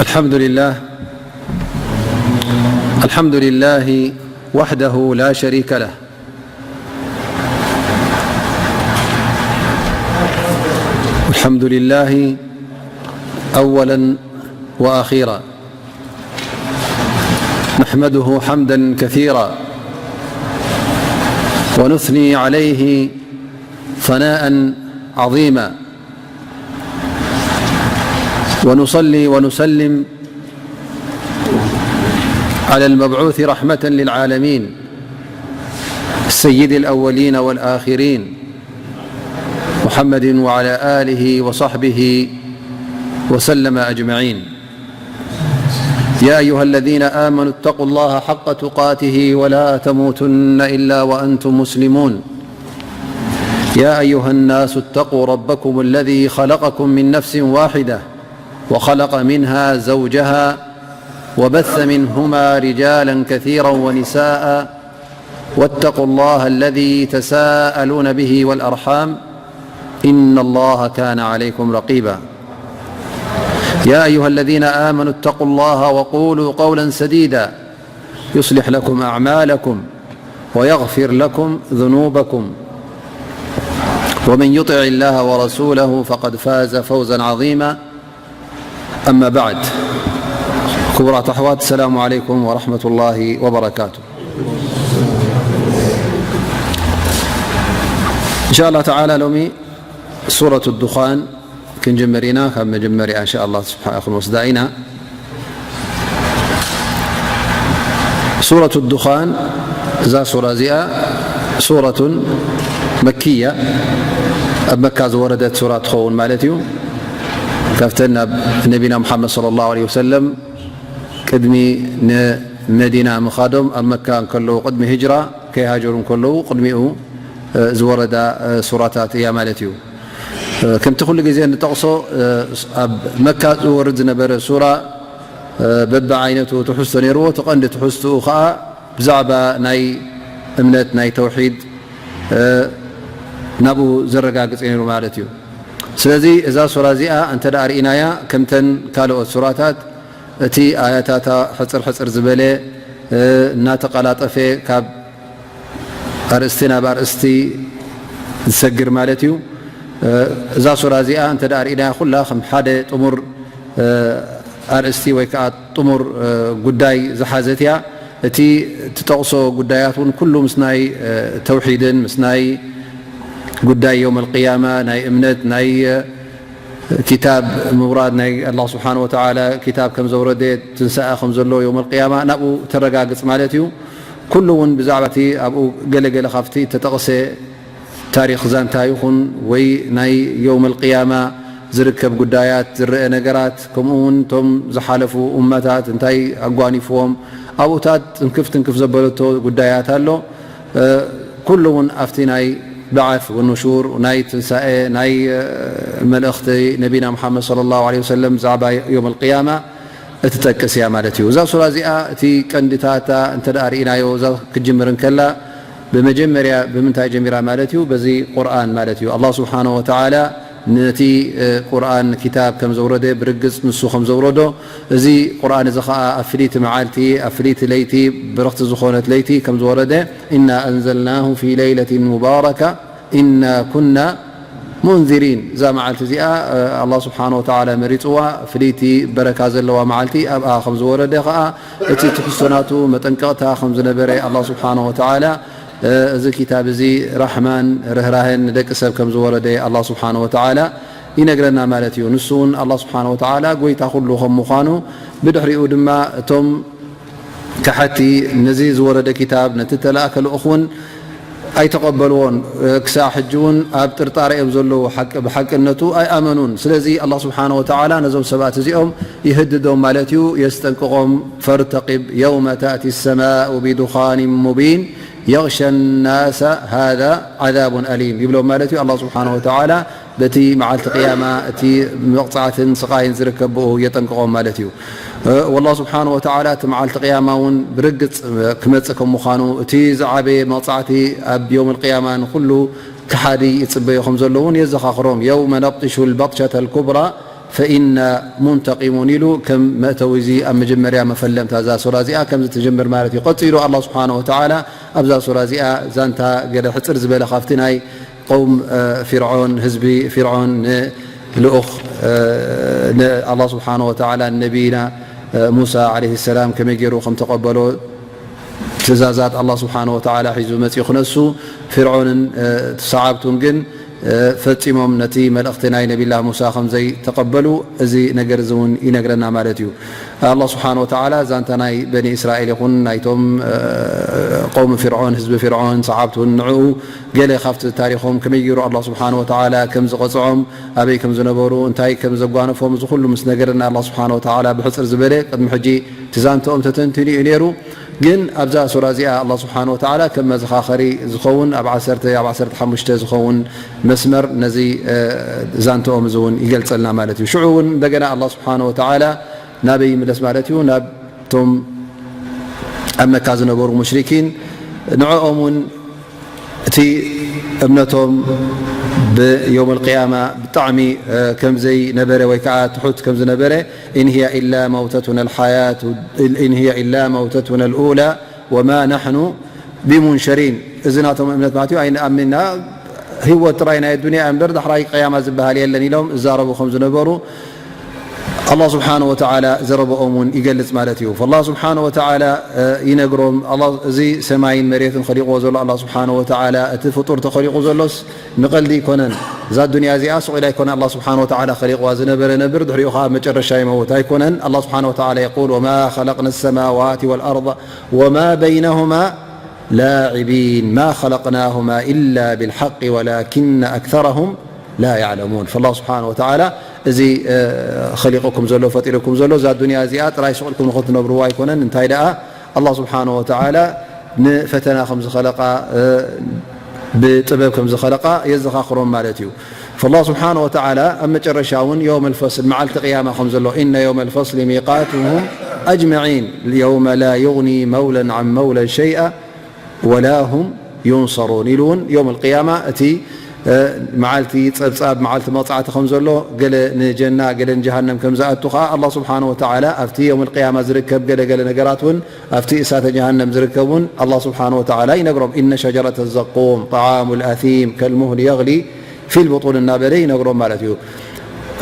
الحمد لله. الحمد لله وحده لا شريك له. الحمد لله أولا وأخيرا. نحمده حمدا كثيرا ونثني عليه ثناء عظيما، ونصلي ونسلم على المبعوث رحمة للعالمين سيد الأولين والآخرين محمد وعلى آله وصحبه وسلم أجمعين. يا أيها الذين آمنوا اتقوا الله حق تقاته ولا تموتن إلا وأنتم مسلمون. يا أيها الناس اتقوا ربكم الذي خلقكم من نفس واحدة وخلق منها زوجها وبث منهما رجالا كثيرا ونساء واتقوا الله الذي تساءلون به والأرحام إن الله كان عليكم رقيبا. يا أيها الذين آمنوا اتقوا الله وقولوا قولا سديدا يصلح لكم أعمالكم ويغفر لكم ذنوبكم ومن يطع الله ورسوله فقد فاز فوزا عظيما. أما بعد، ክቡራት ኣሕዋት፣ السلام عليكم ورحمة الله وبركاته. إن شاء الله تعالى ሎሚ ሱረት ዱኻን ክንጅምር ኢና። ካብ መጀመሪያ إن شاء الله ስብሓ ክንወስዳ ኢና። ሱረት ዱኻን፣ እዛ ሱራ እዚኣ ሱረቱን መክያ፣ ኣብ መካ ዝወረደት ሱራ ትኸውን ማለት እዩ። ካብተን ናብ ነቢና ሙሓመድ ሰለላሁ ዐለይሂ ወሰለም ቅድሚ ንመዲና ምኻዶም፣ ኣብ መካ እንከለዉ፣ ቅድሚ ሂጅራ ከይሃጀሩ እንከለዉ፣ ቅድሚኡ ዝወረዳ ሱራታት እያ ማለት እዩ። ከምቲ ኩሉ ግዜ እንጠቕሶ፣ ኣብ መካ ዝወርድ ዝነበረ ሱራ በብዓይነቱ ትሕዝቶ ነይርዎ። እቲ ቀንዲ ትሕዝትኡ ኸዓ ብዛዕባ ናይ እምነት፣ ናይ ተውሒድ፣ ናብኡ ዘረጋግጽ ነይሩ ማለት እዩ። ስለዚ እዛ ሱራ እዚኣ እንተ ደኣ ርኢናያ፣ ከምተን ካልኦት ሱራታት እቲ ኣያታታ ሕጽር ሕጽር ዝበለ፣ እናተቐላጠፈ ካብ ኣርእስቲ ናብ ኣርእስቲ ዝሰግር ማለት እዩ። እዛ ሱራ እዚኣ እንተ ደኣ ርኢናያ፣ ኩላ ከም ሓደ ጥሙር ኣርእስቲ ወይ ከዓ ጥሙር ጉዳይ ዝሓዘት እያ። እቲ ትጠቕሶ ጉዳያት እውን ኩሉ ምስ ናይ ተውሒድን ምስ ናይ ጉዳይ የውመል ቅያማ፣ ናይ እምነት፣ ናይ ኪታብ ምውራድ፣ ናይ ኣላህ ስብሓነ ወተዓላ ኪታብ ከም ዘውረደ፣ ትንሳኤ ከም ዘሎ፣ የውመል ቅያማ ናብኡ ተረጋግጽ ማለት እዩ። ኩሉ እውን ብዛዕባ እቲ ኣብኡ ገለ ገለ ካብቲ እተጠቕሰ ታሪኽ ዛንታ ይኹን ወይ ናይ የውመል ቅያማ ዝርከብ ጉዳያት፣ ዝረአ ነገራት፣ ከምኡ እውን እቶም ዝሓለፉ እመታት እንታይ ኣጓኒፍዎም፣ ኣብኡታት ትንክፍ ትንክፍ ዘበለቶ ጉዳያት ኣሎ። ኩሉ እውን ኣብቲ ናይ በዓት ወኑሹር፣ ናይ ትንሳኤ፣ ናይ መልእኽቲ ነቢና ሙሓመድ ሰለላሁ ዐለይሂ ወሰለም ብዛዕባ የውመል ቅያማ እትጠቅስ እያ ማለት እዩ። እዛ ሱራ እዚኣ እቲ ቀንዲታታ እንተ ደኣ ርኢናዮ፣ እዛ ክትጅምር እንከላ ብመጀመርያ ብምንታይ ጀሚራ ማለት እዩ? በዚ ቁርኣን ማለት እዩ። ኣላህ ስብሓነሁ ወተዓላ ነቲ ቁርኣን ኪታብ ከም ዘውረደ፣ ብርግጽ ንሱ ከም ዘውረዶ፣ እዚ ቁርኣን እዚ ኸኣ ኣብ ፍልይቲ መዓልቲ፣ ኣብ ፍልይቲ ለይቲ፣ ብርኽቲ ዝኾነት ለይቲ ከም ዝወረደ፣ ኢና ኣንዘልናሁ ፊ ለይለትን ሙባረካ ኢና ኩና ሙንዚሪን። እዛ መዓልቲ እዚኣ ኣላህ ስብሓነሁ ወተዓላ መሪጽዋ፣ ፍልይቲ በረካ ዘለዋ መዓልቲ፣ ኣብኣ ከም ዝወረደ ኸኣ እቲ ትሕዝቶ ናቱ መጠንቀቕታ ከም ዝነበረ ኣላህ ስብሓነሁ ወተዓላ፣ እዚ ኪታብ እዚ ራሕማን ርህራሄን ንደቂ ሰብ ከም ዝወረደ ኣላህ ስብሓነሁ ወተዓላ ይነግረና ማለት እዩ። ንሱ እውን ኣላህ ስብሓነሁ ወተዓላ ጎይታ ኩሉ ከም ምዃኑ፣ ብድሕሪኡ ድማ እቶም ከሓቲ ነዚ ዝወረደ ኪታብ፣ ነቲ እተላእከ ልኡኽ እውን ኣይተቐበልዎን። ክሳዕ ሕጂ እውን ኣብ ጥርጣረ እዮም ዘለዉ፣ ሓቂ ብሓቅነቱ ኣይኣመኑን። ስለዚ ኣላህ ስብሓነሁ ወተዓላ ነዞም ሰባት እዚኦም ይህድዶም ማለት እዩ፣ የስጠንቅቖም። ፈርተቂብ የውመ ተእቲ ሰማኡ ቢዱኻኒን ሙቢን የግሸ ናሰ ሃዛ ዓዛቡን ኣሊም ይብሎም ማለት እዩ። ኣላህ ስብሓነሁ ወተዓላ በቲ መዓልቲ ቅያማ እቲ መቕጻዕትን ስቓይን ዝርከብ ብኡ የጠንቅቖም ማለት እዩ። ወላህ ስብሓነሁ ወተዓላ እቲ መዓልቲ ቅያማ እውን ብርግጽ ክመጽእ ከም ምዃኑ፣ እቲ ዝዓበየ መቕጻዕቲ ኣብ የውም ኣልቅያማ ንኹሉ ከሓዲ ይጽበዮ ከም ዘሎ እውን የዘኻኽሮም። የውመ ነብጢሹ ልበጥሸተ ልኩብራ فإنا منتقمون ኢሉ ከም መእተዊ እዚ ኣብ መጀመርያ መፈለምታ እዛ ሱራ እዚኣ ከምዚ ትጅምር ማለት እዩ። ቀጺሉ ኣላህ ስብሓነሁ ወተዓላ ኣብዛ ሱራ እዚኣ ዛንታ ገለ ሕጽር ዝበለ ካብቲ ናይ ቀውም ፊርዖን፣ ህዝቢ ፊርዖን ንልኡኽ ንኣላህ ስብሓነሁ ወተዓላ ንነቢይና ሙሳ ዓለይሂ ሰላም ከመይ ገይሩ ከም ተቐበሎ ትእዛዛት ኣላህ ስብሓነሁ ወተዓላ ሒዙ መጺኡ ክነሱ፣ ፊርዖንን ሰዓብቱን ግን ፈጺሞም ነቲ መልእኽቲ ናይ ነቢላህ ሙሳ ከም ዘይተቐበሉ እዚ ነገር እዚ እውን ይነግረና ማለት እዩ። ኣላህ ስብሓነሁ ወተዓላ ዛንታ ናይ በኒ እስራኤል ይኹን ናይቶም ቀውሚ ፊርዖን፣ ህዝቢ ፊርዖን፣ ሰዓብቱን ንዕኡ ገለ ካብቲ ታሪኾም ከመይ ገይሩ ኣላህ ስብሓነሁ ወተዓላ ከም ዝቐጽዖም፣ ኣበይ ከም ዝነበሩ፣ እንታይ ከም ዘጓነፎም፣ እዚ ኩሉ ምስ ነገረና ኣላህ ስብሓነሁ ወተዓላ ብሕጽር ዝበለ ቅድሚ ሕጂ እቲ ዛንትኦም ተተንቲኑ እዩ ነይሩ። ግን ኣብዛ ሱራ እዚኣ ኣላህ ስብሓነሁ ወተዓላ ከም መዘኻኸሪ ዝኸውን ኣብ ዓሰርተ ኣብ ዓሰርተ ሓሙሽተ ዝኸውን መስመር ነዚ ዛንትኦም እዚ እውን ይገልጸልና ማለት እዩ። ሽዑ እውን እንደገና ኣላህ ስብሓነሁ ወተዓላ ናበይ ይምለስ ማለት እዩ? ናብቶም ኣብ መካ ዝነበሩ ሙሽሪኪን ንዕኦም እውን እቲ እምነቶም ብየውም ኣልቅያማ ብጣዕሚ ከም ዘይነበረ ወይ ከዓ ትሑት ከም ዝነበረ إن هي إلا موتتنا الحياة إن هي إلا موتتنا الأولى وما نحن بمنشرين እዚ ናቶም እምነት ማለት እዩ። ኣይንኣምንና ህይወት ጥራይ ናይ ዱንያ እምበር ዳሕራይ ቅያማ ዝበሃል የለን ኢሎም እዛረቡ ከም ዝነበሩ ኣላህ ስብሓነ ወተዓላ ዘረበኦም እውን ይገልጽ ማለት እዩ። ኣላህ ስብሓነ ወተዓላ ይነግሮም። እዚ ሰማይን መሬትን ኸሊቕዎ ዘሎ ኣላህ ስብሓነ ወተዓላ፣ እቲ ፍጡር ተኸሊቑ ዘሎስ ንቐልዲ ኣይኮነን። እዛ ዱንያ እዚኣ ስቕ ኢላ ኣይኮነ ኣላህ ስብሓነ ወተዓላ ኸሊቕዋ። ዝነበረ ነብር ድሕሪኡ ኸዓ መጨረሻ ይመውት ኣይኮነን። ኣላህ ስብሓነ ወተዓላ የቁል፣ ወማ ኸለቅና ሰማዋት ወልኣርض ወማ በይነሁማ ላዒቢን ማ ኸለቅናሁማ ኢላ ብልሓቂ ወላኪነ ኣክተረሁም ላ ያዕለሙን። ፈላህ ስብሓነ ወተዓላ እዚ ኸሊቑኩም ዘሎ፣ ፈጢሩኩም ዘሎ፣ እዛ ዱንያ እዚኣ ጥራይ ስቕ ኢልኩም ንኽትነብርዋ ኣይኮነን። እንታይ ደኣ ኣላህ ስብሓነ ወተዓላ ንፈተና ከም ዝኸለቓ፣ ብጥበብ ከም ዝኸለቓ የዘኻኽሮም ማለት እዩ። ፈላህ ስብሓነ ወተዓላ ኣብ መጨረሻ እውን የውመል ፈስል፣ መዓልቲ ቅያማ ከም ዘሎ፣ ኢነ የውመል ፈስሊ ሚቃቱሁም ኣጅመዒን የውመ ላ ዩግኒ መውለን ዓን መውለን ሸይኣ ወላ ሁም ዩንሰሩን ኢሉ እውን የውም ኣልቅያማ እቲ መዓልቲ ጸብጻብ መዓልቲ መቕጻዕቲ ከም ዘሎ፣ ገለ ንጀና ገለ ንጀሃነም ከም ዝኣቱ ከኣ ኣላህ ስብሓነ ወተዓላ ኣብቲ የውም ኣልቅያማ ዝርከብ ገለ ገለ ነገራት እውን ኣብቲ እሳተ ጀሃነም ዝርከብ እውን ኣላህ ስብሓነ ወተዓላ ይነግሮም። ኢነ ሸጀረተ ዘቁም ጠዓሙ ልኣሲም ከልሙህሊ የግሊ ፊል ብጡን እናበለ ይነግሮም ማለት እዩ።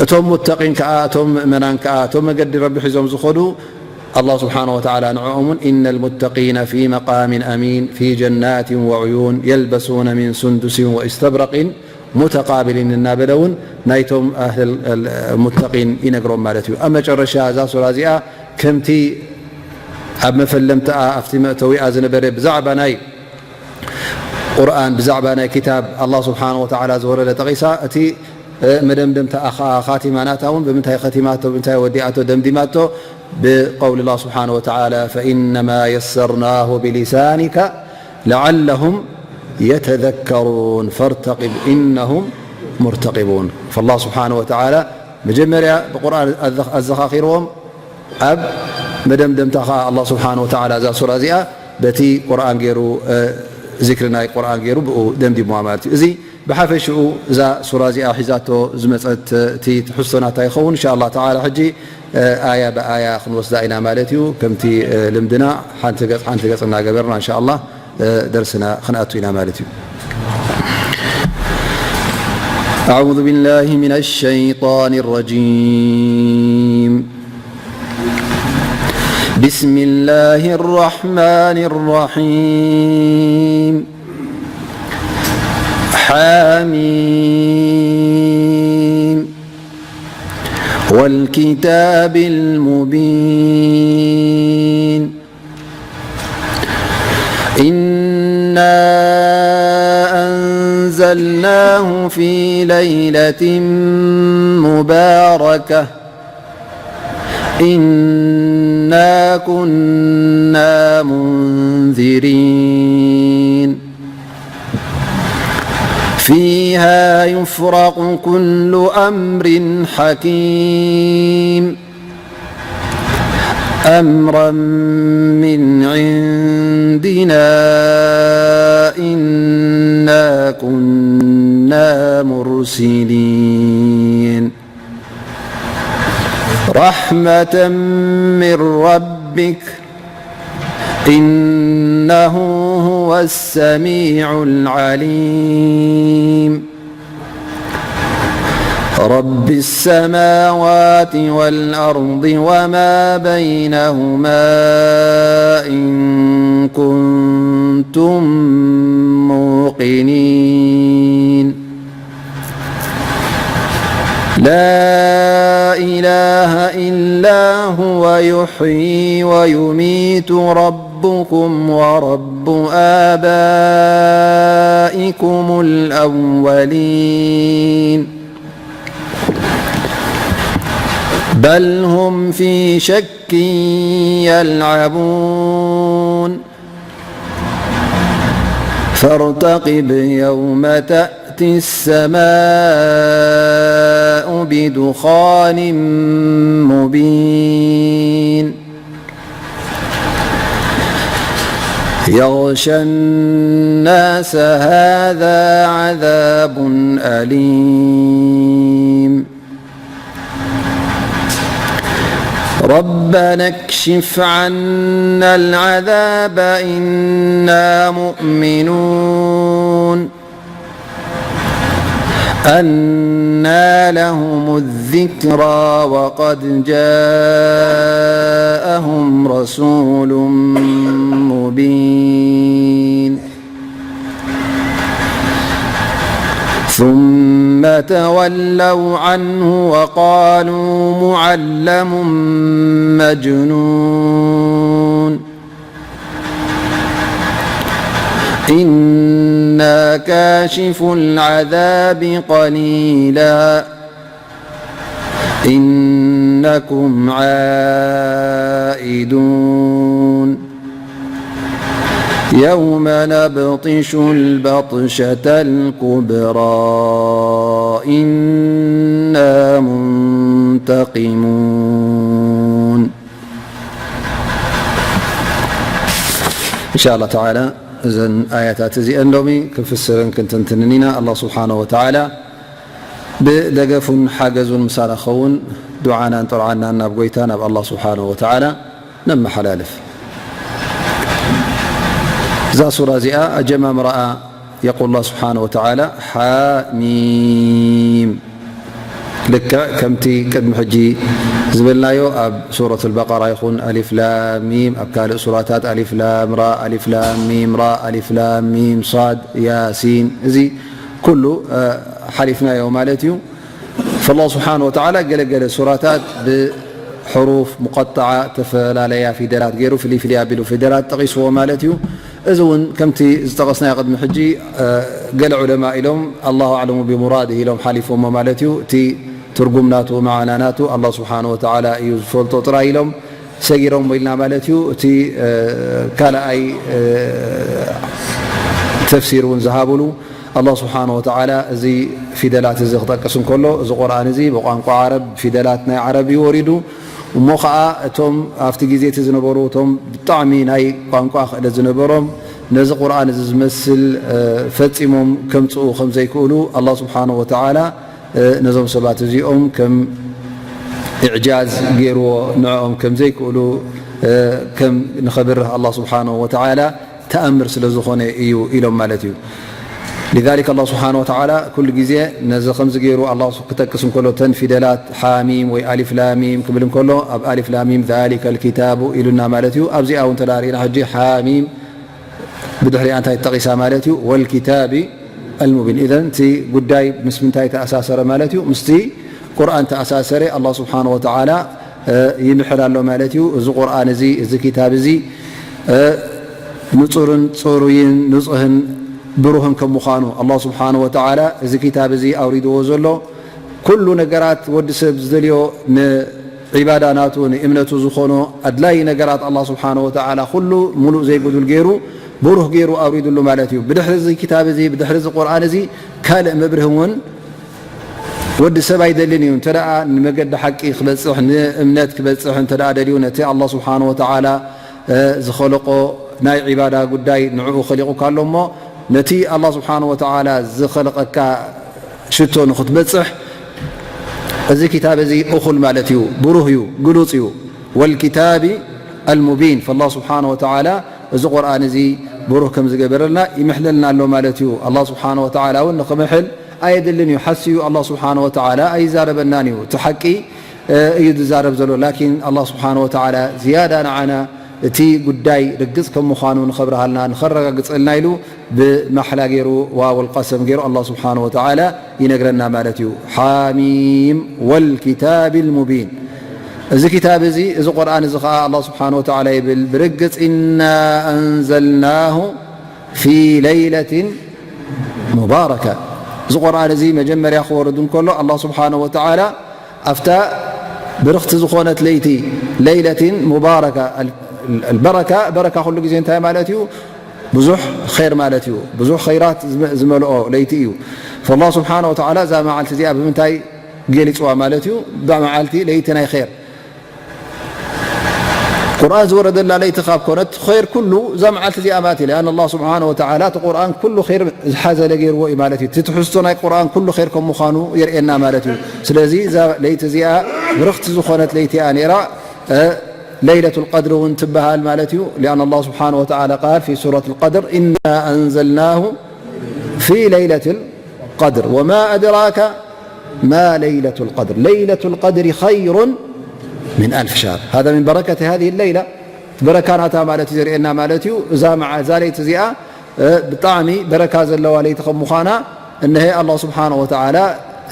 እቶም ሙተቂን ከኣ እቶም ምእመናን ከኣ እቶም መገዲ ረቢ ሒዞም ዝኸዱ ኣላህ ስብሓነ ወተዓላ ንዕኦም እውን ኢነ ልሙተቂነ ፊ መቃሚን ኣሚን ፊ ጀናትን ወዑዩን የልበሱነ ሚን ሱንዱሲን ወኢስተብረቂን ሙተቃቢሊን እናበለ እውን ናይቶም ኣህል ሙተቂን ይነግሮም ማለት እዩ። ኣብ መጨረሻ እዛ ሱራ እዚኣ ከምቲ ኣብ መፈለምትኣ ኣብቲ መእተዊኣ ዝነበረ ብዛዕባ ናይ ቁርኣን ብዛዕባ ናይ ክታብ ኣላህ ስብሓነ ወተዓላ ዝወረደ ጠቒሳ፣ እቲ መደምደምታ ኣኻ ኻቲማ ናታ እውን ብምንታይ ኸቲማቶ፣ ብምንታይ ወዲኣቶ፣ ደምዲማቶ? ብቀውሊ ኣላህ ስብሓነ ወተዓላ፣ ፈኢነማ የሰርናሁ ብሊሳኒከ ለዓለሁም የተዘከሩን ፈርተቂብ ኢነሁም ሙርተቂቡን። ፈላህ ስብሓነ ወተዓላ መጀመርያ ብቁርኣን ኣዘኻኺርዎም፣ ኣብ መደምደምታ ኸዓ ኣላህ ስብሓነ ወተዓላ እዛ ሱራ እዚኣ በቲ ቁርኣን ገይሩ፣ ዚክሪ ናይ ቁርኣን ገይሩ ብኡ ደምዲምዋ ማለት እዩ። እዚ ብሓፈሽኡ እዛ ሱራ እዚኣ ሒዛቶ ዝመጸት እቲ ትሕዝቶ ናታ ይኸውን። እንሻ ኣላህ ተዓላ ሕጂ ኣያ ብኣያ ክንወስዳ ኢና ማለት እዩ። ከምቲ ልምድና ሓንቲ ገጽ ሓንቲ ገጽ እናገበርና እንሻ ኣላህ ደርስና ክንኣቱ ኢና ማለት እዩ። أعوذ بالله من الشيطان الرجيم. بسم الله الرحمن الرحيم. حميم. والكتاب المبين. إنا أنزلناه في ليلة مباركة إنا كنا منذرين فيها يفرق كل أمر حكيم أمرا من عندنا إنا كنا مرسلين رحمة من ربك، إنه هو السميع العليم. رب السماوات والأرض وما بينهما إن كنتم موقنين. لا إله إلا هو يحيي ويميت ربكم ورب آبائكم الأولين. بل هم في شك يلعبون. فارتقب يوم تأتي السماء بدخان مبين. يغشى الناس هذا عذاب أليم. ربنا اكشف عنا العذاب إنا مؤمنون. أنى لهم الذكرى وقد جاءهم رسول مبين. ثم تولوا عنه وقالوا معلم مجنون. إنا كاشفو العذاب قليلا إنكم عائدون. يوم نبطش البطشة الكبرى إنا منتقمون. إن شاء الله تعالى እዘን ኣያታት እዚአን ሎሚ ክንፍስርን ክንትንትንን ኢና። ኣላህ ስብሓነሁ ወተዓላ ብደገፉን ሓገዙን ምሳና ክኸውን ዱዓናን ጥርዓናን ናብ ጎይታ ናብ ኣላህ ስብሓነሁ ወተዓላ ነመሓላልፍ። እዛ ሱራ እዚኣ ኣጀማምራኣ የቁል ኣላህ ስብሓነሁ ወተዓላ ሓሚም። ልክዕ ከምቲ ቅድሚ ሕጂ ዝበልናዮ ኣብ ሱረት ኣልበቀራ ይኹን ኣሊፍ ላም ሚም፣ ኣብ ካልእ ሱራታት ኣሊፍ ላም ራ፣ ኣሊፍ ላም ሚም ራ፣ ኣሊፍ ላም ሚም ሷድ፣ ያሲን፣ እዚ ኩሉ ሓሊፍናዮ ማለት እዩ። ፈላሁ ስብሓን ወተዓላ ገለገለ ሱራታት ብሕሩፍ ሙቀጠዓ ተፈላለያ ፊደላት ገይሩ ፍልይ ፍልይ ኣቢሉ ፊደላት ጠቒስዎ ማለት እዩ። እዚ እውን ከምቲ ዝጠቐስናዮ ቅድሚ ሕጂ ገለ ዑለማ ኢሎም ኣላሁ ኣዕለሙ ብሙራድህ ኢሎም ሓሊፎሞ ማለት እዩ። እቲ ትርጉም ናቱ መዓና ናቱ ኣላህ ስብሓን ወተዓላ እዩ ዝፈልጦ ጥራይ ኢሎም ሰጊሮሞ ኢልና ማለት እዩ። እቲ ካልኣይ ተፍሲር እውን ዝሃብሉ ኣላህ ስብሓን ወተዓላ እዚ ፊደላት እዚ ክጠቅስ እንከሎ እዚ ቁርኣን እዚ ብቋንቋ ዓረብ ፊደላት ናይ ዓረብ እዩ ወሪዱ። እሞ ኸዓ እቶም ኣብቲ ግዜ እቲ ዝነበሩ እቶም ብጣዕሚ ናይ ቋንቋ ክእለት ዝነበሮም ነዚ ቁርኣን እዚ ዝመስል ፈፂሞም ከምፅኡ ከምዘይክእሉ ኣላህ ስብሓን ወተዓላ ነዞም ሰባት እዚኦም ከም ኢዕጃዝ ገይርዎ ንዕኦም ከም ዘይክእሉ ከም ንኸብርህ ኣላህ ስብሓነሁ ወተዓላ ተኣምር ስለ ዝኾነ እዩ ኢሎም ማለት እዩ። ሊዛሊክ ኣላህ ስብሓነሁ ወተዓላ ኩሉ ግዜ ነዚ ከምዚ ገይሩ ኣላህ ክጠቅስ እንከሎ እተን ፊደላት ሓሚም ወይ ኣሊፍ ላሚም ክብል እንከሎ ኣብ ኣሊፍ ላሚም ዛሊከ ልኪታቡ ኢሉና ማለት እዩ። ኣብዚኣ እውን ተዳሪእና ሕጂ ሓሚም ብድሕሪኣ እንታይ ተጠቒሳ ማለት እዩ? ወልኪታቢ ኣልሙቢን። ኢዘን እቲ ጉዳይ ምስ ምንታይ ተኣሳሰረ ማለት እዩ? ምስቲ ቁርኣን ተኣሳሰረ። ኣላህ ስብሓን ወተዓላ ይምሕል ኣሎ ማለት እዩ። እዚ ቁርኣን እዚ፣ እዚ ኪታብ እዚ ንጹርን ጽሩይን ንጹህን ብሩህን ከም ምዃኑ ኣላህ ስብሓን ወተዓላ እዚ ኪታብ እዚ ኣውሪድዎ ዘሎ ኩሉ ነገራት ወዲ ሰብ ዝደልዮ ንዒባዳ ናቱ ንእምነቱ ዝኾኖ ኣድላዪ ነገራት ኣላህ ስብሓን ወተዓላ ኩሉ ሙሉእ ዘይጉዱል ገይሩ ብሩህ ገይሩ ኣውሪድሉ ማለት እዩ። ብድሕሪ እዚ ኪታብ እዚ ብድሕሪ እዚ ቁርኣን እዚ ካልእ መብርሂ እውን ወዲ ሰብ ኣይደልን እዩ። እንተ ደኣ ንመገዲ ሓቂ ክበጽሕ ንእምነት ክበጽሕ እንተ ደኣ ደልዩ ነቲ ኣላህ ስብሓን ወተዓላ ዝኸለቆ ናይ ዒባዳ ጉዳይ ንዕኡ ኸሊቑካ ኣሎ እሞ ነቲ ኣላህ ስብሓን ወተዓላ ዝኸለቐካ ሽቶ ንኽትበጽሕ እዚ ክታብ እዚ እኹል ማለት እዩ፣ ብሩህ እዩ፣ ግሉጽ እዩ። ወልኪታቢ ኣልሙቢን። ፈላህ ስብሓነ ወተዓላ እዚ ቁርኣን እዚ ብሩህ ከም ዝገበረልና ይምሕለልና ኣሎ ማለት እዩ። ኣላህ ስብሓነ ወተዓላ እውን ንኽምሕል ኣየድልን እዩ። ሓስዩ ኣላህ ስብሓነ ወተዓላ ኣይዛረበናን እዩ። እቲ ሓቂ እዩ ዝዛረብ ዘሎ። ላኪን ኣላህ ስብሓነ ወተዓላ ዝያዳ ንዓና እቲ ጉዳይ ርግጽ ከም ምዃኑ ንኸብርሃልና፣ ንኸረጋግጸልና ኢሉ ብማሕላ ገይሩ፣ ዋውል ቀሰም ገይሩ ኣላህ ስብሓነ ወተዓላ ይነግረና ማለት እዩ። ሓሚም ወልኪታቢል ሙቢን። እዚ ክታብ እዚ፣ እዚ ቁርኣን እዚ ኸዓ ኣላህ ስብሓነ ወተዓላ ይብል፣ ብርግጽ ኢና ኣንዘልናሁ ፊ ለይለትን ሙባረካ። እዚ ቁርኣን እዚ መጀመርያ ክወርድ እንከሎ ኣላህ ስብሓነ ወተዓላ ኣብታ ብርኽቲ ዝኾነት ለይቲ፣ ለይለትን ሙባረካ፣ ኣል-፣ ኣልበረካ፣ በረካ ኩሉ ግዜ እንታይ ማለት እዩ? ብዙሕ ኸይር ማለት እዩ። ብዙሕ ኸይራት ዝመ-፣ ዝመልኦ ለይቲ እዩ። ፈላህ ስብሓነ ወተዓላ እዛ መዓልቲ እዚኣ ብምንታይ ገሊጽዋ ማለት እዩ? እዛ መዓልቲ ለይቲ ናይ ኸይር። ቁርኣን ዝወረደላ ለይቲ ካብ ኮነት፣ ኸይር ኩሉ እዛ መዓልቲ እዚኣ ማለት እዩ። ሊኣን ኣላህ ስብሓነ ወተዓላ እቲ ቁርኣን ኩሉ ኸይር ዝሓዘለ ገይርዎ እዩ ማለት እዩ። እቲ ትሕዝቶ ናይ ቁርኣን ኩሉ ኸይር ከም ምዃኑ የርእየና ማለት እዩ። ስለዚ እዛ ለይቲ እዚኣ ብርኽቲ ዝኾነት ለይቲ እያ ነይራ። እ፣ ለይለቱል ቀድሪ እውን ትበሃል ማለት እዩ። ሊኣን ኣላህ ስብሓነ ወተዓላ ቃል ፊ ሱረቱል ቀድር፣ ኢና ኣንዘልናሁ ፊ ለይለቱል ቀድር ወማ ኣድራከ ማ ለይለቱል ቀድር። ለይለቱል ቀድሪ ኸይሩን ሚን ኣልፊ ሸህር። ሃዛ ሚን በረከቲ ሃዚሂ ለይላ። በረካ ናታ ማለት እዩ ዘርእየና ማለት እዩ። እዛ መዓ-፣ እዛ ለይቲ እዚኣ፣ እ፣ ብጣዕሚ በረካ ዘለዋ ለይቲ ከም ምዃና፣ እነሀ ኣላህ ስብሓነ ወተዓላ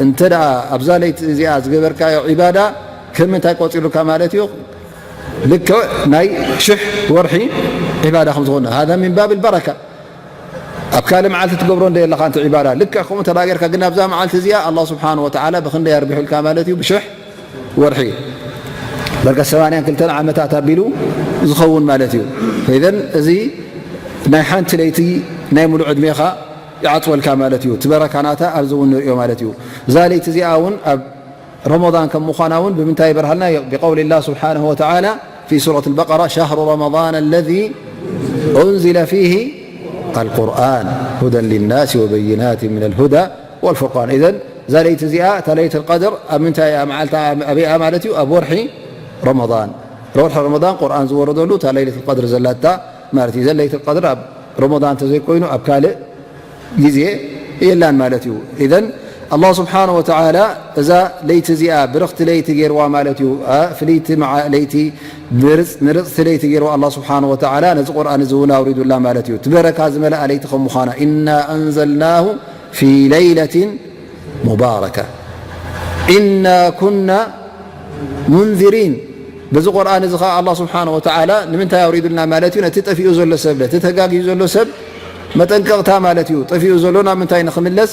እንተ ደኣ ኣብዛ ለይቲ እዚኣ ዝገበርካዮ ዒባዳ ከም ምንታይ ቆጺሩልካ ማለት እዩ? ልክዕ ናይ ሽሕ ወርሒ ዒባዳ ከም ዝኾነ። ሃዛ ሚን ባብል በረካ። ኣብ ካልእ መዓልቲ ትገብሮ እንደ የለኻ፣ እንተ ዒባዳ ልክዕ ከምኡ እንተ ደኣ ጌርካ፣ ግን ኣብዛ መዓልቲ እዚኣ ኣላህ ስብሓነ ወተዓላ ብኽንደይ ኣርቢሑልካ ማለት እዩ? ብሽሕ ወርሒ። ዳርጋ ሰማንያን ክልተን ዓመታት ኣቢሉ ዝኸውን ማለት እዩ። ፈኢዘን እዚ ናይ ሓንቲ ለይቲ ናይ ሙሉእ ዕድሜኻ ይዓጽወልካ ማለት እዩ። እቲ በረካ ናታ ኣብዚ እውን ንርእዮ ማለት እዩ። እዛ ለይቲ እዚኣ እውን ኣብ ረመዳን ከም ምዃና እውን ብምንታይ ይበርሃልና? ብቀውሊ ላህ ስብሓነሁ ወተዓላ ፊ ሱረት ኣልበቀራ፣ ሸህሩ ረመዳን ኣለዚ ኡንዚለ ፊሂ ኣልቁርኣን ሁደን ሊናሲ ወበይናት ሚነል ሁዳ ወልፉርቃን። ኢዘን እዛ ለይቲ እዚኣ፣ እታ ለይለቱል ቀድር፣ ኣብ ምንታይ እያ መዓልታ? ኣበይ እያ ማለት እዩ? ኣብ ወርሒ ረመዳን። ወርሒ ረመዳን ቁርኣን ዝወረደሉ እታ ለይለቱል ቀድር ዘላታ ማለት እዩ። ኢዘን ለይለቱል ቀድር ኣብ ረመዳን እንተዘይኮይኑ ኣብ ካልእ ግዜ የላን ማለት እዩ። ኢዘን ኣላህ ስብሓነ ወተዓላ እዛ ለይቲ እዚኣ ብርኽቲ ለይቲ ገይርዋ ማለት እዩ። ኣ፣ ፍልይቲ መዓ-፣ ለይቲ፣ ብርፅ-፣ ምርፅቲ ለይቲ ገይርዋ ኣላህ ስብሓነ ወተዓላ ነዚ ቁርኣን እዚ እውን ኣውሪዱላ ማለት እዩ። እቲ በረካ ዝመልኣ ለይቲ ከም ምዃና፣ ኢና ኣንዘልናሁ ፊ ለይለትን ሙባረካ ኢና ኩና ሙንዚሪን። በዚ ቁርኣን እዚ ኸዓ ኣላህ ስብሓነ ወተዓላ ንምንታይ ኣውሪዱልና ማለት እዩ? ነቲ ጠፊኡ ዘሎ ሰብ፣ ነቲ ተጋግዩ ዘሎ ሰብ መጠንቀቕታ ማለት እዩ። ጠፊኡ ዘሎ ናብ ምንታይ ንኽምለስ?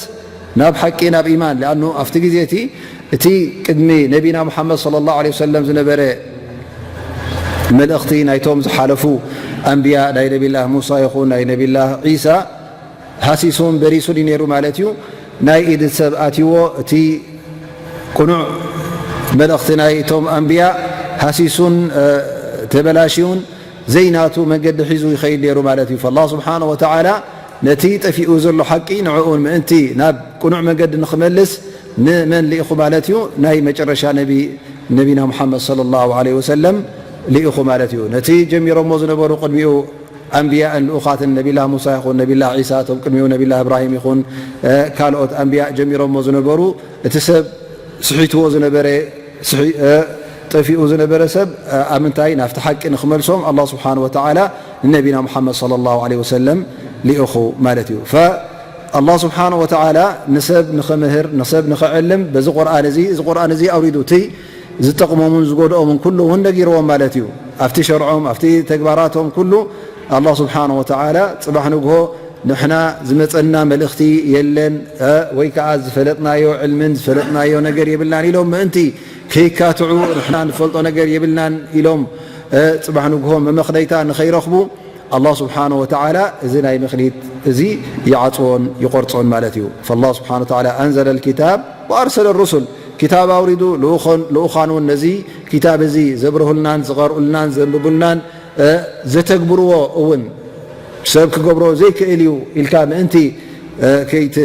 ናብ ሓቂ፣ ናብ ኢማን። ሊኣኑ ኣብቲ ግዜ እቲ፣ እቲ ቅድሚ ነቢና ሙሓመድ ሰለላሁ ዐለይሂ ወሰለም ዝነበረ መልእኽቲ ናይቶም ዝሓለፉ ኣንብያ፣ ናይ ነቢላህ ሙሳ ይኹን ናይ ነቢላህ ዒሳ፣ ሃሲሱን በሪሱን እዩ ነይሩ ማለት እዩ። ናይ ኢድ ሰብ ኣትይዎ፣ እቲ ቅኑዕ መልእኽቲ ናይቶም ኣንብያ ሃሲሱን፣ እ፣ ተበላሽዩን ዘይናቱ መንገዲ ሒዙ ይኸይድ ነይሩ ማለት እዩ። ፈላህ ስብሓነ ወተዓላ ነቲ ጠፊኡ ዘሎ ሓቂ ንዕኡን ምእንቲ ናብ ቅኑዕ መንገዲ ንኽመልስ ንመን ልኢኹ ማለት እዩ? ናይ መጨረሻ ነቢ፣ ነቢና ሙሓመድ ሰለላሁ ዐለይሂ ወሰለም ልኢኹ ማለት እዩ። ነቲ ጀሚሮሞ ዝነበሩ ቅድሚኡ ኣንብያእን ልኡኻትን ነቢላህ ሙሳ ይኹን ነቢላህ ዒሳ፣ እቶም ቅድሚኡ ነቢላህ እብራሂም ይኹን፣ እ፣ ካልኦት ኣንብያእ ጀሚሮሞ ዝነበሩ፣ እቲ ሰብ ስሒትዎ ዝነበረ፣ ስሒ-፣ እ፣ ጠፊኡ ዝነበረ ሰብ፣ እ፣ ኣብ ምንታይ ናብቲ ሓቂ ንኽመልሶም ኣላህ ስብሓነ ወተዓላ ንነቢና ሙሓመድ ሰለላሁ ዐለይሂ ወሰለም ልኢኹ ማለት እዩ። ፈ-፣ ኣላህ ስብሓነ ወተዓላ ንሰብ ንኽምህር፣ ንሰብ ንኽዕልም በዚ ቁርኣን እዚ፣ እዚ ቁርኣን እዚ ኣውሪዱ፣ እቲ ዝጠቕሞምን ዝጎድኦምን ኩሉ እውን ነጊርዎም ማለት እዩ። ኣብቲ ሸርዖም፣ ኣብቲ ተግባራቶም ኩሉ ኣላህ ስብሓነ ወተዓላ ጽባሕ ንግሆ ንሕና ዝመጸና መልእኽቲ የለን፣ እ፣ ወይ ከኣ ዝፈለጥናዮ ዕልምን ዝፈለጥናዮ ነገር የብልናን ኢሎም ምእንቲ ከይካትዑ፣ ንሕና ንፈልጦ ነገር የብልናን ኢሎም፣ እ፣ ጽባሕ ንግሆ መመኽነይታ ንኸይረኽቡ፣ ኣላህ ስብሓነ ወተዓላ እዚ ናይ ምኽኒት እዚ ይዓጽዎን ይቖርጾን ማለት እዩ። ፈላህ ስብሓነ ወተዓላ ኣንዘለ ልኪታብ ወኣርሰለ ሩሱል፣ ኪታብ ኣውሪዱ፣ ልኡኾን-፣ ልኡኻን እውን ነዚ ኪታብ እዚ ዘብርሁልናን ዝቐርኡልናን ዘንብቡልናን፣ እ፣ ዘተግብርዎ እውን ሰብ ክገብሮ ዘይክእል እዩ ኢልካ ምእንቲ፣ እ፣ ከይት-፣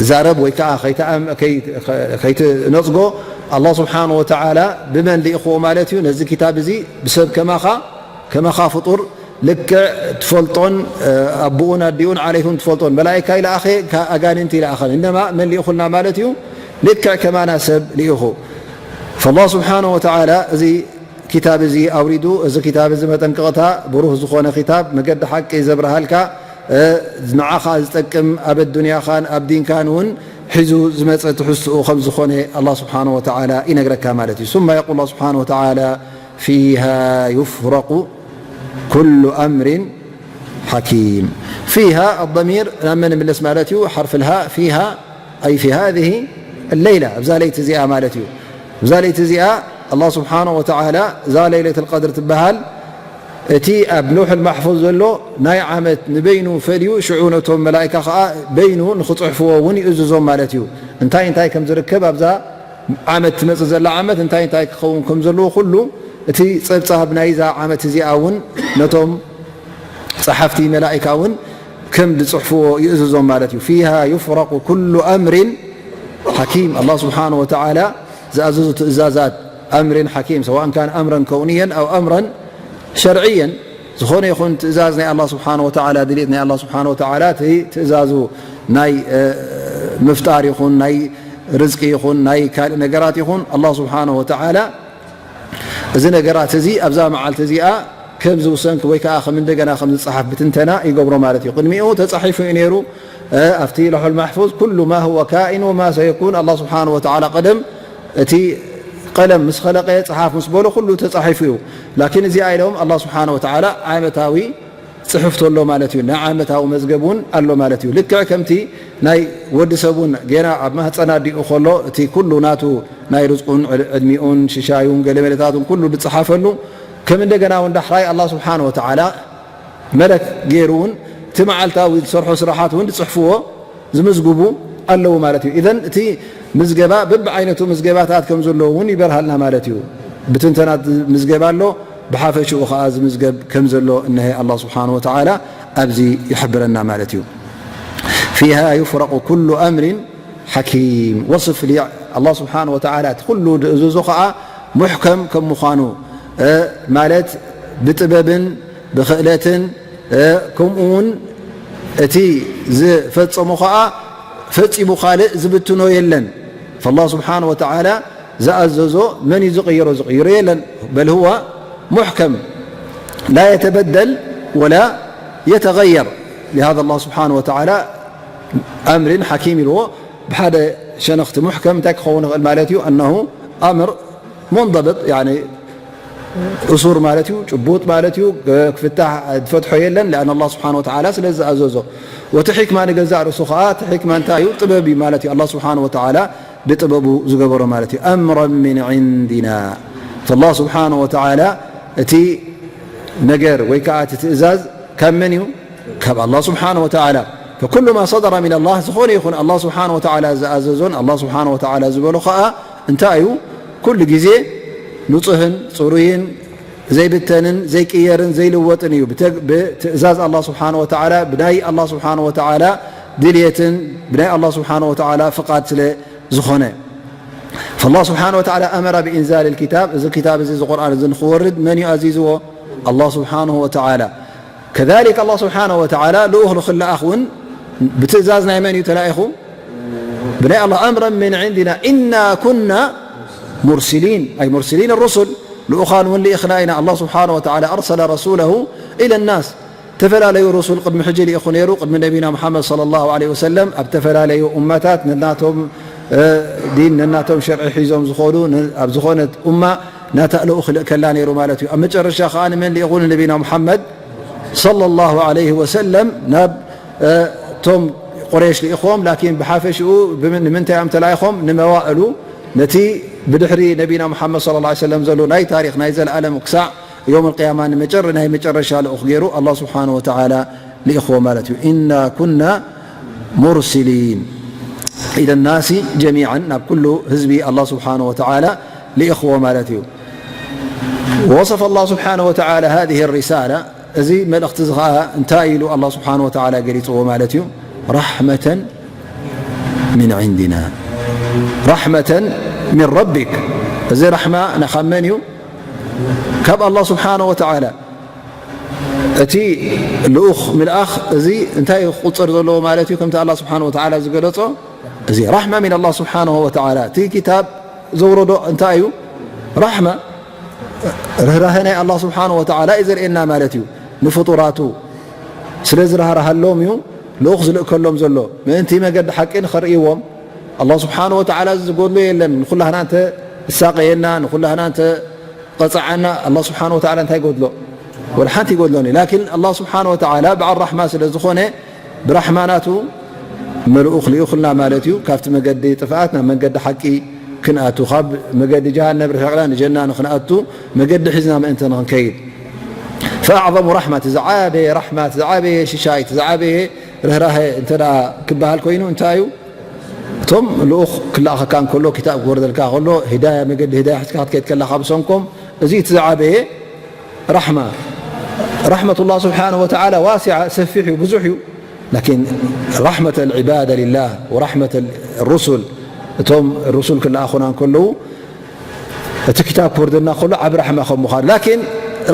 ዛረብ ወይ ከዓ ከይትኣም-፣ ከይ-፣ ከይትነጽጎ፣ ኣላህ ስብሓን ወተዓላ ብመን ልኢኽዎ ማለት እዩ? ነዚ ክታብ እዚ ብሰብ ከማኻ፣ ከማኻ ፍጡር ልክዕ ትፈልጦን፣ እ፣ ኣቦኡን ኣዲኡን ዓሌቱን ትፈልጦን መላኢካ ይለኣኸ፣ ካ-፣ ኣጋንንቲ ይለኣኸን። እነማ መን ልኢኹልና ማለት እዩ? ልክዕ ከማና ሰብ ልኢኹ። ፈላህ ስብሓነ ወተዓላ እዚ ክታብ እዚ ኣውሪዱ፣ እዚ ክታብ እዚ መጠንቀቕታ ብሩህ ዝኾነ ክታብ፣ መገዲ ሓቂ ዘብርሃልካ፣ እ፣ ንዓኻ ዝጠቅም ኣብ ኣዱንያኻን ኣብ ዲንካን እውን ሒዙ ዝመጸ ትሕዝትኡ ከም ዝኾነ ኣላህ ስብሓነ ወተዓላ ይነግረካ ማለት እዩ። ثم يقول الله سبحانه وتعالى فيها يفرق كل أمر حكيم. فيها الضمير ናብ መን ይምለስ ማለት እዩ? حرف الهاء، فيها أي في هذه الليلة، ኣብዛ ለይቲ እዚኣ ማለት እዩ። ኣብዛ ለይቲ እዚኣ ኣላህ ስብሓነ ወተዓላ እዛ ለይለተል ቀድር ትበሃል፣ እቲ ኣብ ለውሑል ማሕፉዝ ዘሎ ናይ ዓመት ንበይኑ ፈልዩ፣ ሽዑ ነቶም መላኢካ ኸዓ በይኑ ንኽጽሕፍዎ እውን ይእዝዞም ማለት እዩ። እንታይ እንታይ ከም ዝርከብ ኣብዛ ዓመት ትመጽእ ዘላ ዓመት እንታይ እንታይ ክኸውን ከም ዘለዎ ኩሉ እቲ ጸብጻብ ናይዛ ዓመት እዚኣ እውን ነቶም ጸሓፍቲ መላኢካ እውን ከም ዝጽሕፍዎ ይእዝዞም ማለት እዩ። فيها يفرق كل أمر حكيم። ኣላህ ስብሓነ ወተዓላ ዝኣዘዙ ትእዛዛት ኣምርን ሓኪም፣ سواء كان أمرا كونيا أو أمرا شرعيا፣ ዝኾነ ይኹን ትእዛዝ ናይ ኣላህ ስብሓነ ወተዓላ፣ ድሌት ናይ ኣላህ ስብሓነ ወተዓላ፣ እቲ ትእዛዙ ናይ፣ እ፣ ምፍጣር ይኹን፣ ናይ ርዝቂ ይኹን፣ ናይ ካልእ ነገራት ይኹን፣ ኣላህ ስብሓነ ወተዓላ እዚ ነገራት እዚ ኣብዛ መዓልቲ እዚኣ ከም ዝውሰን ወይ ከዓ ከም እንደገና ከም ዝጸሓፍ ብትንተና ይገብሮ ማለት እዩ። ቅድሚኡ ተጻሒፉ እዩ ነይሩ፣ እ፣ ኣብቲ ለውሑል ማሕፉዝ ኩሉ ማ ሁወ ካኢን ወማ ሰየኩን ኣላህ ስብሓነ ወተዓላ ቀደም እቲ ቀለም ምስ ኸለቐ ጽሓፍ ምስ በሎ ኩሉ ተጻሒፉ እዩ። ላኪን እዚኣ ኢሎም ኣላህ ስብሓነ ወተዓላ ዓመታዊ ጽሑፍ ተሎ ማለት እዩ። ናይ ዓመታዊ መዝገብ እውን ኣሎ ማለት እዩ። ልክዕ ከምቲ ናይ ወዲ ሰብ እውን ጌና ኣብ ማህፀን ኣዲኡ ከሎ እቲ ኩሉ ናቱ ናይ ርዝቁን ዕድ-፣ ዕድሚኡን ሽሻዩን ገለመለታቱን ኩሉ ዝጸሓፈሉ፣ ከም እንደገና እውን ዳሕራይ ኣላህ ስብሓነ ወተዓላ መለክ ገይሩ እውን እቲ መዓልታዊ ዝሰርሖ ስራሓት እውን ዝጽሕፍዎ ዝምዝግቡ ኣለዉ ማለት እዩ። ኢዘን እቲ ምዝገባ በብዓይነቱ ምዝገባታት ከም ዘለዎ እውን ይበርሃልና ማለት እዩ። ብትንተናት ዝምዝገብ ኣሎ፣ ብሓፈሽኡ ኸዓ ዝምዝገብ ከም ዘሎ እነሀ ኣላህ ስብሓነ ወተዓላ ኣብዚ ይሕብረና ማለት እዩ። فيها يفرق كل أمر حكيم። ወስፍ ሊ-፣ ኣላህ ስብሓነ ወተዓላ እቲ ኩሉ ዝእዝዞ ኸዓ ሙሕከም ከም ምዃኑ፣ እ፣ ማለት ብጥበብን ብኽእለትን፣ እ፣ ከምኡ እውን እቲ ዝፈጸሞ ኸዓ ፈጺሙ ካልእ ዝብትኖ የለን። ፈላህ ስብሓነ ወተዓላ ዝኣዘዞ መን እዩ ዝቕይሮ? ዝቕይሮ የለን። በል ሁወ ሙሕከም ላ የተበደል ወላ የተገየር። ሊሃዛ ኣላህ ስብሓነ ወተዓላ ኣምርን ሓኪም ኢልዎ። ብሓደ ሸነኽቲ ሙሕከም እንታይ ክኸውን ይኽእል ማለት እዩ? ኣነሁ ኣምር ሙንደብጥ፣ ያኒ እሱር ማለት እዩ፣ ጭቡጥ ማለት እዩ፣ ክፍታሕ ዝፈትሖ የለን፣ لأن الله سبحانه وتعالى ስለ ዝኣዘዞ። ወቲ ሕክማ ንገዛእ ርእሱ ኸዓ፣ እቲ ሕክማ እንታይ እዩ? ጥበብ እዩ ማለት እዩ። ኣላህ ስብሓነ ወተዓላ ብጥበቡ ዝገበሮ ማለት እዩ። أمرا من عندنا። فالله سبحانه وتعالى እቲ ነገር ወይ ከዓ እቲ ትእዛዝ ካብ መን እዩ? ካብ ኣላህ ስብሓነ ወተዓላ። فكل ما صدر من الله፣ ዝኾነ ይኹን ኣላህ ስብሓነ ወተዓላ ዝኣዘዞን ኣላህ ስብሓነ ወተዓላ ዝበሎ ኸዓ እንታይ እዩ? ኩሉ ግዜ ንጹህን ጽሩይን ዘይብተንን ዘይቅየርን ዘይልወጥን እዩ። ብተ-፣ ብትእዛዝ ኣላህ ስብሓነ ወተዓላ፣ ብናይ ኣላህ ስብሓነ ወተዓላ ድልየትን ብናይ ኣላህ ስብሓነ ወተዓላ ፍቓድ ስለ ዝኾነ። فالله سبحانه وتعالى أمر بإنزال الكتاب، እዚ ክታብ እዚ፣ እዚ ቁርኣን እዚ ንኽወርድ መን እዩ ኣዚዝዎ? ኣላህ ስብሓነሁ ወተዓላ። كذلك ኣላህ ስብሓነሁ ወተዓላ ልኡኽ ንኽለኣኽ እውን ብትእዛዝ ናይ መን እዩ ተላኢኹ? ብናይ ኣላህ። أمرا من عندنا إنا كنا مرسلين، أي مرسلين الرسل، ልኡኻን እውን ልኢኽና ኢና። ኣላህ ስብሓነሁ ወተዓላ أرسل رسوله إلى الناس። ዝተፈላለዩ ሩሱል ቅድሚ ሕጂ ልኢኹ ነይሩ፣ ቅድሚ ነቢና ሙሓመድ ሰለላሁ ዐለይሂ ወሰለም ኣብ ዝተፈላለዩ ኡመታት ነናቶም፣ እ፣ ዲን፣ ነናቶም ሸርዒ ሒዞም ዝኾኑ፣ ን-፣ ኣብ ዝኾነት ኡማ ናታ ልኡኽ ክልእከላ ነይሩ ማለት እዩ። ኣብ መጨረሻ ኸዓ ንመን ልኢኹ? ንነቢና ሙሓመድ ሰለላሁ ዐለይሂ ወሰለም ናብ፣ እ፣ ቶም ቁረይሽ ልኢኹዎም። ላኪን ብሓፈሽኡ ብምን-፣ ንምንታይ እዮም ተላኢኾም? ንመዋእሉ፣ ነቲ ብድሕሪ ነቢና ሙሓመድ ሰለላሁ ዐለይሂ ወሰለም ዘሎ ናይ ታሪኽ ናይ ዘለኣለም ክሳዕ ዮም ኣልቅያማ ንመጨረ-፣ ናይ መጨረሻ ልኡኽ ገይሩ ኣላህ ስብሓነሁ ወተዓላ ልኢኽዎ ማለት እዩ። إنا كنا مرسلين إلى الناس جميعا، ናብ ኩሉ ህዝቢ ኣላህ ስብሓነሁ ወተዓላ ልኢኽዎ ማለት እዩ። ووصف الله سبحانه وتعالى هذه الرسالة، እዚ መልእኽቲ እዚ ኸዓ እንታይ ኢሉ ኣላህ ስብሓነሁ ወተዓላ ገሊፅዎ ማለት እዩ? رحمة من عندنا رحمة من ربك. እዚ ራሕማ ካብ መን እዩ? ካብ ኣላህ ስብሓነሁ ወተዓላ። እቲ ልኡኽ ምልኣኽ እዚ እንታይ እዩ ክቁፅር ዘለዎ ማለት እዩ? ከምቲ ኣላህ ስብሓነሁ ወተዓላ ዝገለጾ፣ እዚ ራሕማ ሚን ኣላህ ስብሓነሁ ወተዓላ። እቲ ክታብ ዘውረዶ እንታይ እዩ? ራሕማ፣ ርህራሄ ናይ ኣላህ ስብሓነሁ ወተዓላ እዩ ዘርእየና ማለት እዩ። ንፍጡራቱ ስለ ዝራህራሃሎም እዩ ልኡኽ ዝልእከሎም ዘሎ፣ ምእንቲ መገዲ ሓቂ ንኸርእይዎም። ኣላህ ስብሓነሁ ወተዓላ ዝጎድሎ የለን። ንኹላህና እንተ እሳቀየና፣ ንኹላህና እንተ ቀጽዓና፣ ኣላህ ስብሓነሁ ወተዓላ እንታይ ይጎድሎ? ወላ ሓንቲ ይጎድሎን እዩ። ላኪን ኣላህ ስብሓነሁ ወተዓላ በዓል ራሕማ ስለ ዝኾነ፣ ብራሕማ ናቱ መልኡኽ ልኢኹልና ማለት እዩ። ካብቲ መገዲ ጥፍኣት ናብ መገዲ ሓቂ ክንኣቱ፣ ካብ መገዲ ጀሃነም ርሒቕና ንጀና ንኽንኣቱ መገዲ ሒዝና ምእንቲ ንኽንከይድ። ፈኣዕዘሙ ራሕማ፣ እቲ ዝዓበየ ራሕማ፣ እቲ ዝዓበየ ሽሻይ፣ እቲ ዝዓበየ ርህራሄ እንተ ደኣ ክበሃል ኮይኑ እንታይ እዩ? እቶም ልኡኽ ክለኣኸካ እንከሎ፣ ክታብ ክወርደልካ ከሎ፣ ሂዳያ፣ መገዲ ሂዳያ ሒዝካ ክትከይድ ከለኻ ብሰንኮም፣ እዚ እቲ ዝዓበየ ራሕማ። ራሕመቱላህ ስብሓነሁ ወተዓላ ዋሲዓ፣ ሰፊሕ እዩ፣ ብዙሕ እዩ። ላኪን ራሕመተል ዒባደ ሊላህ ወራሕመተል ሩሱል፣ እቶም ሩሱል ክለኣኹና እንከለዉ፣ እቲ ክታብ ክወርደና ከሎ ዓቢ ራሕማ ከም ምዃኑ። ላኪን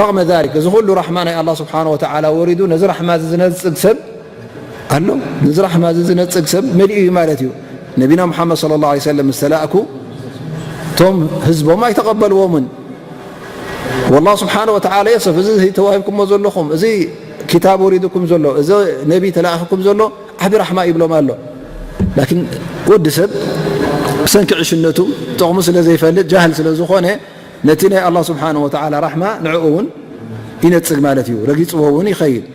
ረቕመ ዛሊክ፣ እዚ ኩሉ ራሕማ ናይ ኣላህ ስብሓነሁ ወተዓላ ወሪዱ፣ ነዚ ራሕማ እዚ ዝነጽግ ሰብ ኣሎ። ነዚ ራሕማ እዚ ዝነጽግ ሰብ መሊኡ እዩ ማለት እዩ። ነቢና ሙሓመድ ሰለላሁ ዐለይሂ ወሰለም ምስ ተላእኩ፣ እቶም ህዝቦም ኣይተቐበልዎምን። ወላህ ስብሓነሁ ወተዓላ የሰፍ፣ እዚ ተዋሂብኩሞ ዘለኹም፣ እዚ ክታብ ወሪድኩም ዘሎ፣ እዚ ነቢ ተላእኽኩም ዘሎ ዓቢ ራሕማ ይብሎም ኣሎ። ላኪን ወዲ ሰብ ብሰንኪ ዕሽነቱ ጥቕሙ ስለ ዘይፈልጥ፣ ጃህል ስለ ዝኾነ፣ ነቲ ናይ ኣላህ ስብሓነሁ ወተዓላ ራሕማ ንዕኡ እውን ይነጽግ ማለት እዩ። ረጊጽዎ እውን ይኸይድ።